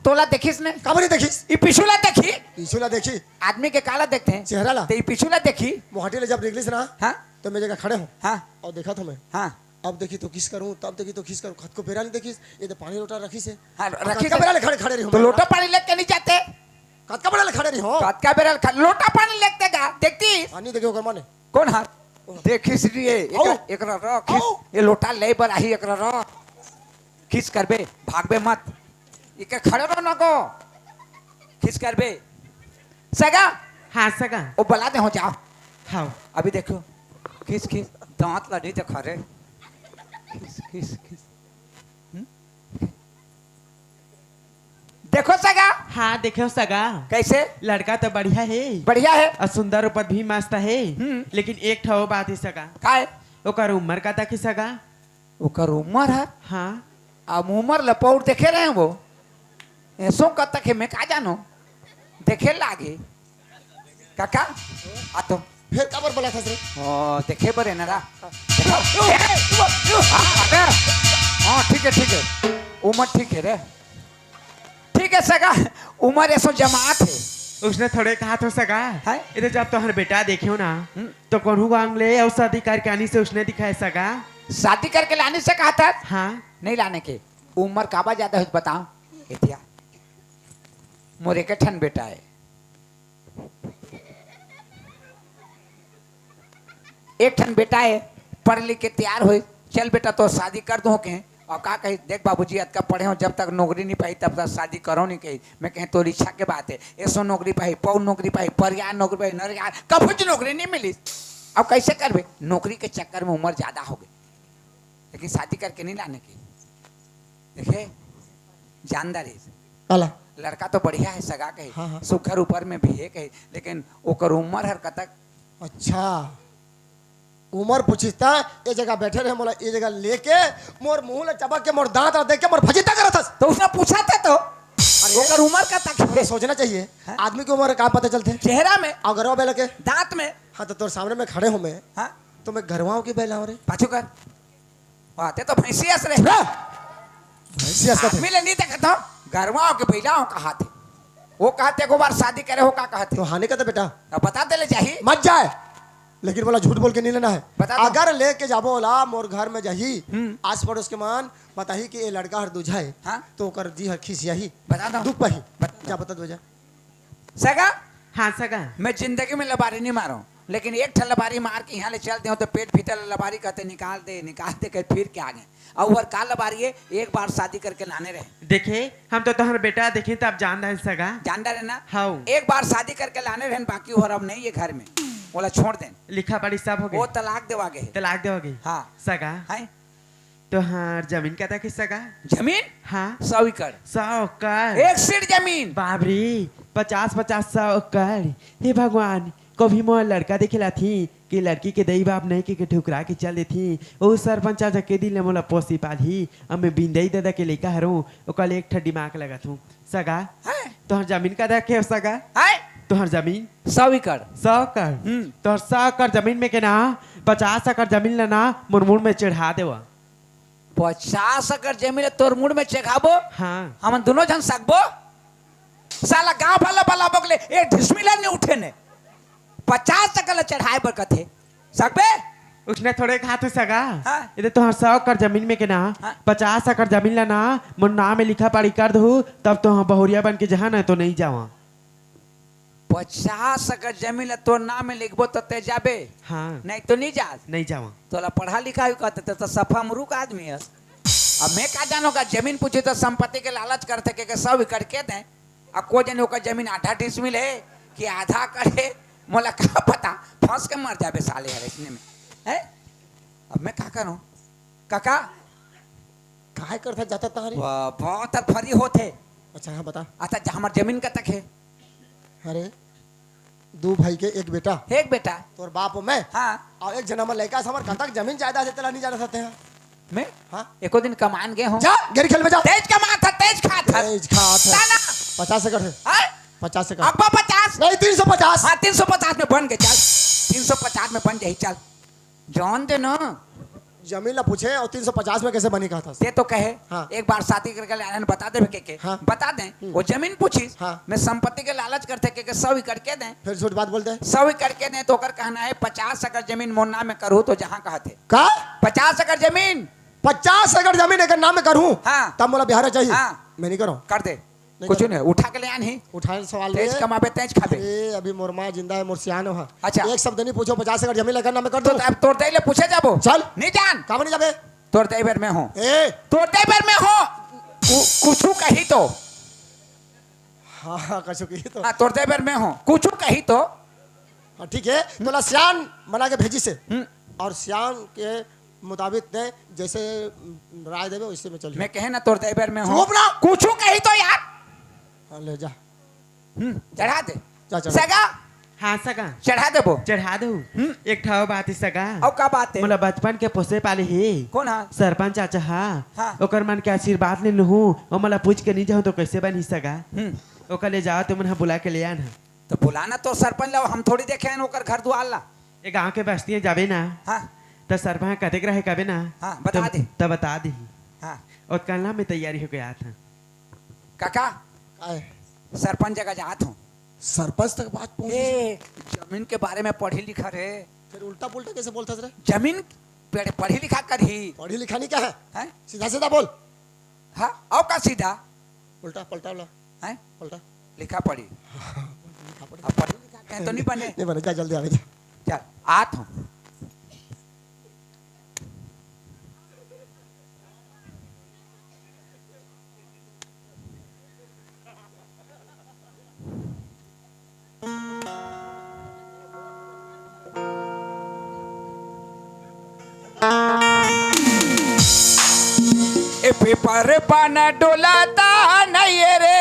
तोला देखिस ने? काबर नहीं देखिस? ई पीछू ला देखी। पीछू ला देखी। आदमी के काला देखथे? चेहरा ला। त ई पीछू ला देखी। मोहाटी ले जब निकलिस ना, हाँ। त मैं जगह खड़े हों। हाँ। अउ देखत हों मैं। हाँ। अब देखी तो खीस करूँ, तब देखी तो खीस करूँ। कतको बेरा नहीं देखिस, ये तो पानी लोटा रखिस हे। हाँ, अब रखिस कतका हे। बेरा ले खड़े, खड़े रहिहों तो मैं? लोटा पानी लेके नहीं जाते। कतका बेरा ले खड़े रहिहों? कतका बेरा ले खड़े, लोटा पानी लेके जा, देखती। पानी देखे ओकर माने। कोन हा? देखिस रे, एकरा, आओ। एकरा रखिस, आओ। ये लोटा ले बर आही, एकरा रख। खीस करबे, भागबे मत। एकर खड़े रहो न गो। खीस करबे। सगा? हाँ, सगा। ओ बला दे हो, जाव। हाँ। अभी देखो। खीस, खीस। दांत ला नहीं देखा रे। खीस, खीस, खीस। हम्म? देखो सगा। हाँ, देखो सगा। कैसे? लड़का तो बढ़िया हे। बढ़िया हे। अउ सुंदर ऊपर भी मस्त हे। हम्म। लेकिन एक ठो बात हे सगा। का हे? ओकर उम्र कतक हे सगा? ओकर उम्र हे? हाँ। अब उम्र ल पौर देखे रहे वो। एसो कतक हे, मैं का जानो? देखे लागे। काका, आ तो। फेर काबर बलाथस रे? ओ, देखे बर हे ना रा। हाँ, अबे। हाँ, ठीक हे, ठीक हे। उम्र ठीक हे रे। ठीक हे सगा, उम्र एसो जमात हे। उसने थोड़े कहा तो सगा। हैं? इधर जब तोहर बेटा देखे हो ना, हम्म। तो कोनो गांव ले अउ शादी करके आनी से उसने दिखाए सगा। शादी करके लानी से कहा था? हाँ। नहीं लाने के। उम्र काबर ज्यादा हे बताओ। एतिया। मोर एक ठन बेटा हे। एक ठन बेटा हे, पढ़ लिख के तैयार होइस, चल बेटा, तोर शादी कर दूं कहे। अउ का कही, देख बाबूजी, अतका पढ़े हों, जब तक नौकरी नइ पाही, तब तक शादी करंव नइ कही। मैं कहें, तोर इच्छा के बात हे, एसो नौकरी पाही, पउ नौकरी पाही, परियार नौकरी पाही, नरियार, कभूच नौकरी नइ मिलिस। अब कइसे करबे? नौकरी के चक्कर में उमर जादा होगे, लेकिन शादी करके नइ लाने कही। देखे, जानदार हे। काला? लड़का तो बढ़िया हे, सगा कही, हाँ, हाँ। सुघर ऊपर में भी हे कही, लेकिन ओकर उमर हर कतक? अच्छा, उमर पूछिस त ए जगह बैठे रहे, मोला ए जगह लेके मोर मुंह ला चबक के, मोर दांत ला देख के मोर फजीता करत हस। तो उसने पूछा था तो, अरे, ओकर उमर कतक हे? सोचना चाहिए। हाँ? आदमी के उमर का पता चलथे? चेहरा में। अउ गरवा बैला के? दांत में। हाँ, तो तोर सामने में खड़े हों मैं, हाँ? तो मैं गरवांव के बैलांव रे? पाछू कर। वाह, ते तो भैंसी अस रे। रे! भैंसी अस कथे। आदमी ले नइ देखत हों, गरवांव के बैलांव कहत हे। ओ कहत हे, एको बार शादी करे हों, का कहत हे? तो हाँ नइ कहत बेटा। अब बता दे ले जाही। मत जाए, लेकिन मोला झूठ बोल के नइ लेना हे। बता दो। अगर लेके जाबो ओला, मोर घर में जाही, हम्म। आस पड़ोस के मन बताही कि ए लड़का हर दूजा हे, हाँ। तो ओकर जी हर खिसियाही। बता दो। दुख पाही। बता दो। जा बता दो जा। सगा? हाँ सगा। मैं जिंदगी में लबारी नइ मारों, लेकिन एक ठन लबारी मार के इहाँ ले चल देंव, तो पेट भीतर ले लबारी कहथे, "निकाल दे, निकाल दे," कहे फिर के आगे। अउ ओहर का लबारी हे, एक बार शादी करके लाने रहेन। देखे, हम तो तोहर बेटा देखेन, तब जान रहेन सगा। जान रहेन ना? हव। एक बार शादी करके लाने रहेन, बाकी ओहर अब नइ हे घर में, ओला छोड़ देन। लिखा पढ़ी सब होगे। ओ तलाक देवा गे हे। तलाक देवा गे। हाँ। सगा। हैं? तोहार जमीन कतक हे सगा? जमीन? हाँ। सौ एकड़। सौ एकड़? एक सीट जमीन। बाप रे, पचास पचास, सौ एकड़। हे भगवान, कभी मोर लड़का देखे ल आही कि लड़की के दई बाप नइ हे कहिके ठुकरा के चल देही। ओ सरपंच चाचा के दिन ले मोला पोसी पालही, अब मैं बिंदई ददा के लइका हरों, ओकर ले एक ठन दिमाग लगाथों। सगा, हैं? तोहर जमीन कतक हे सगा? हैं? तोहर जमीन? सौ एकड़। सौ एकड़? हम्म। तोहर सौ एकड़ जमीन में के ना, पचास एकड़ जमीन ला ना, मोर मुड़ में चढ़ा देवा। पचास एकड़ जमीन ला तोर मुड़ में चढ़ाबो? हाँ। हमन दूनों झन सकबो? साला गांव भर ला बलाबो के ले, एक डिसमिल नइ उठे ने। पचास एकड़ ला चढ़ाए बर कथे। सकबे? उसने थोड़े कहा थे सगा। हाँ। ये तो तोहर सौ एकड़ जमीन में के ना, हाँ। पचास एकड़ जमीन ला ना, मोर नाम में लिखा पढ़ी कर दहू, तब तो हम बहुरिया बन के जहाँ ना तो नइ जावा। पचास एकड़ जमीन ला तोर नाम में लिखबो तो ते जाबे? हाँ। नइ तो नइ जास। नइ जावा। तोला पढ़ा लिखा हुई कहते, ते तो सफा मुरुख आदमी हस। अब मैं का जानों का जमीन पूछी तो संपत्ति के लालच करथे के, के सौ एकड़ के दे। अब को जने ओकर जमीन आधा डिसमिल हे कि आधा एकड़ हे, मोला का पता, फंस के मर जाबे साले हर इसने में, हैं? अब मैं का करों? काका? काय करथा जाथा तहरी? वाह, बहुत फरी होथे। अच्छा, हाँ, बता। अच्छा, जा, हमर जमीन कतक हे? अरे, दू भाई के एक बेटा। एक बेटा? तोर बाप अउ मैं। हाँ। अउ एक जना हमर लइका से हमर कतक जमीन जायदाद हे, तेला नइ जानत हस तेहा। मैं? हाँ। एको दिन कमान गे हों। जा, गेड़ी खेल में जा। तेज कमाथस, तेज खाथस। तेज खाथस। साला। पचास एकड़ हे। हाँ? पचास एकड़। अब्बा पचास। नहीं, तीन सौ पचास। हाँ, तीन सौ पचास में बन गे, चल। तीन सौ पचास में बन जाही, चल। जान दे ना। जमीन ला पूछे अउ तीन सौ पचास में कइसे बनी कहथस? ते तो कहे, हाँ। एक बार शादी करके लाने बता देबे के, के। हाँ। बता दे। हम्म। ओ जमीन पूछिस, हाँ। मैं संपत्ति के लालच करथे के, के सौ एकड़ के दे। फिर झूठ बात बोल दे। सौ एकड़ के दे तो ओकर कहना हे, "पचास एकड़ जमीन मोर नाम में करहू तो जहाँ कहत हे।" का? पचास एकड़ जमीन। पचास एकड़ जमीन एकर नाम में करहूं? हाँ। तब मोला बिहाव चाहिए। हाँ। मैं नइ करों। कर दे। नइ कुछ करों। नइ, उठा के ले आन ही। उठाए सवाल तेज रे। कमाबे, तेज खाबे। अरे, अभी मोर माँ जिंदा हे, मोर सियान हो। अच्छा। एक शब्द नइ पूछों, पचास एकड़ जमीन ला एकर नाम में कर दो। तो अब तोर दई ले पूछे जाबो? चल। नइ जान। काबर नइ जाबे? तोर दई बर मैं हों। ए। तोर दई बर मैं हों। कु-, कुछू कही तो। हाँ, हाँ, कछु कही तो। हाँ, तोर दई बर मैं हों। कुछू कही तो। हाँ, ठीक हे, तोला सियान बना के भेजिस हे। हम्म। अउ सियान के मुताबिक ते जइसे राय देबे, वइसे में चल। मैं कहे ना, तोर दई बर मैं हों। चुप ना। कुछू कही तो यार। हाँ, ले जा। हम्म, चढ़ा दे। जा, चढ़ा। सगा। हाँ, सगा। चढ़ा देबो। चढ़ा दो। हम्म। एक ठा बात हे, सगा। अउ का बात हे? मोला बचपन के पोसे पाले हे। कोन हा? सरपंच चाचा हा। हाँ। ओकर मन के आशीर्वाद ले लूहूँ, अउ मोला पूछ के नइ जाहूँ तो कइसे बनही, सगा? हम्म। ओकर ले जावा, तुमन हा बुला के ले आन हा। तो बुलाना तो सरपंच ला, हम थोड़ी देखे हन ओकर घर दुआर ला। ए गांव के बस्ती में जाबे ना, हाँ। त सरपंच कतेक रहे कबे ना, हाँ, बता त, दे। त बता देही। हाँ। ओतका ला मैं तैयारी होके आत हंव। काका, काय? सरपंच जगह जात हंव। सरपंच तक बात पहुंच गई। ए, जमीन के बारे में पढ़ी लिखा रे। फिर उल्टा पुल्टा कैसे बोलता रे? जमीन पढ़-, पढ़ी लिखा करही। पढ़ी लिखा नहीं क्या है? हैं? सीधा सीधा बोल। हाँ, अउ का सीधा? उल्टा पलटा वाला। हैं? पलटा। लिखा पढ़ी। लिखा पढ़ी। अब पढ़ी लिखा कहे तो नहीं बने। नहीं बने, जा जल्दी आवे जा। चल, आत हंव। पर पाना डोलाता नहीं रे,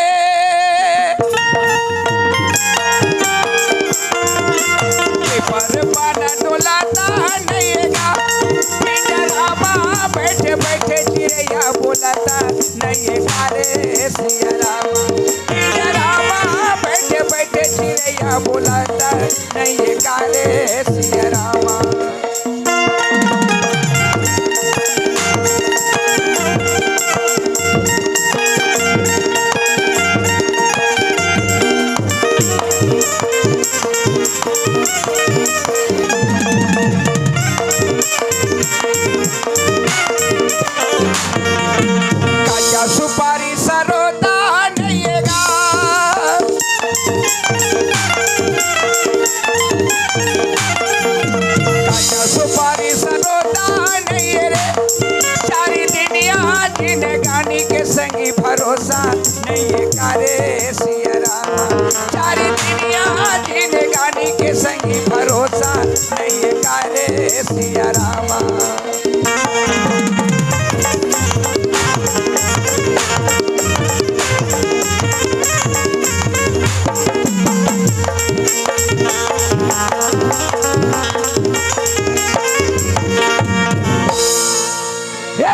पर पाना डोलाता नहीं गा। पिंजरा मा बैठे बैठे चिरैया बोलाता नहीं गा रे सिया रामा। पिंजरा मा बैठे बैठे चिरैया बोलाता नहीं गा रे सिया रामा। कच्चा सुपारी सरोता नहीं गा। कच्चा सुपारी सरोता नहीं रे, चारी दिनिया जिंदगानी के संगी भरोसा नहीं का रे सिया रामा। चारी दिनिया जिंदगानी के संगी भरोसा नहीं का रे सिया रामा।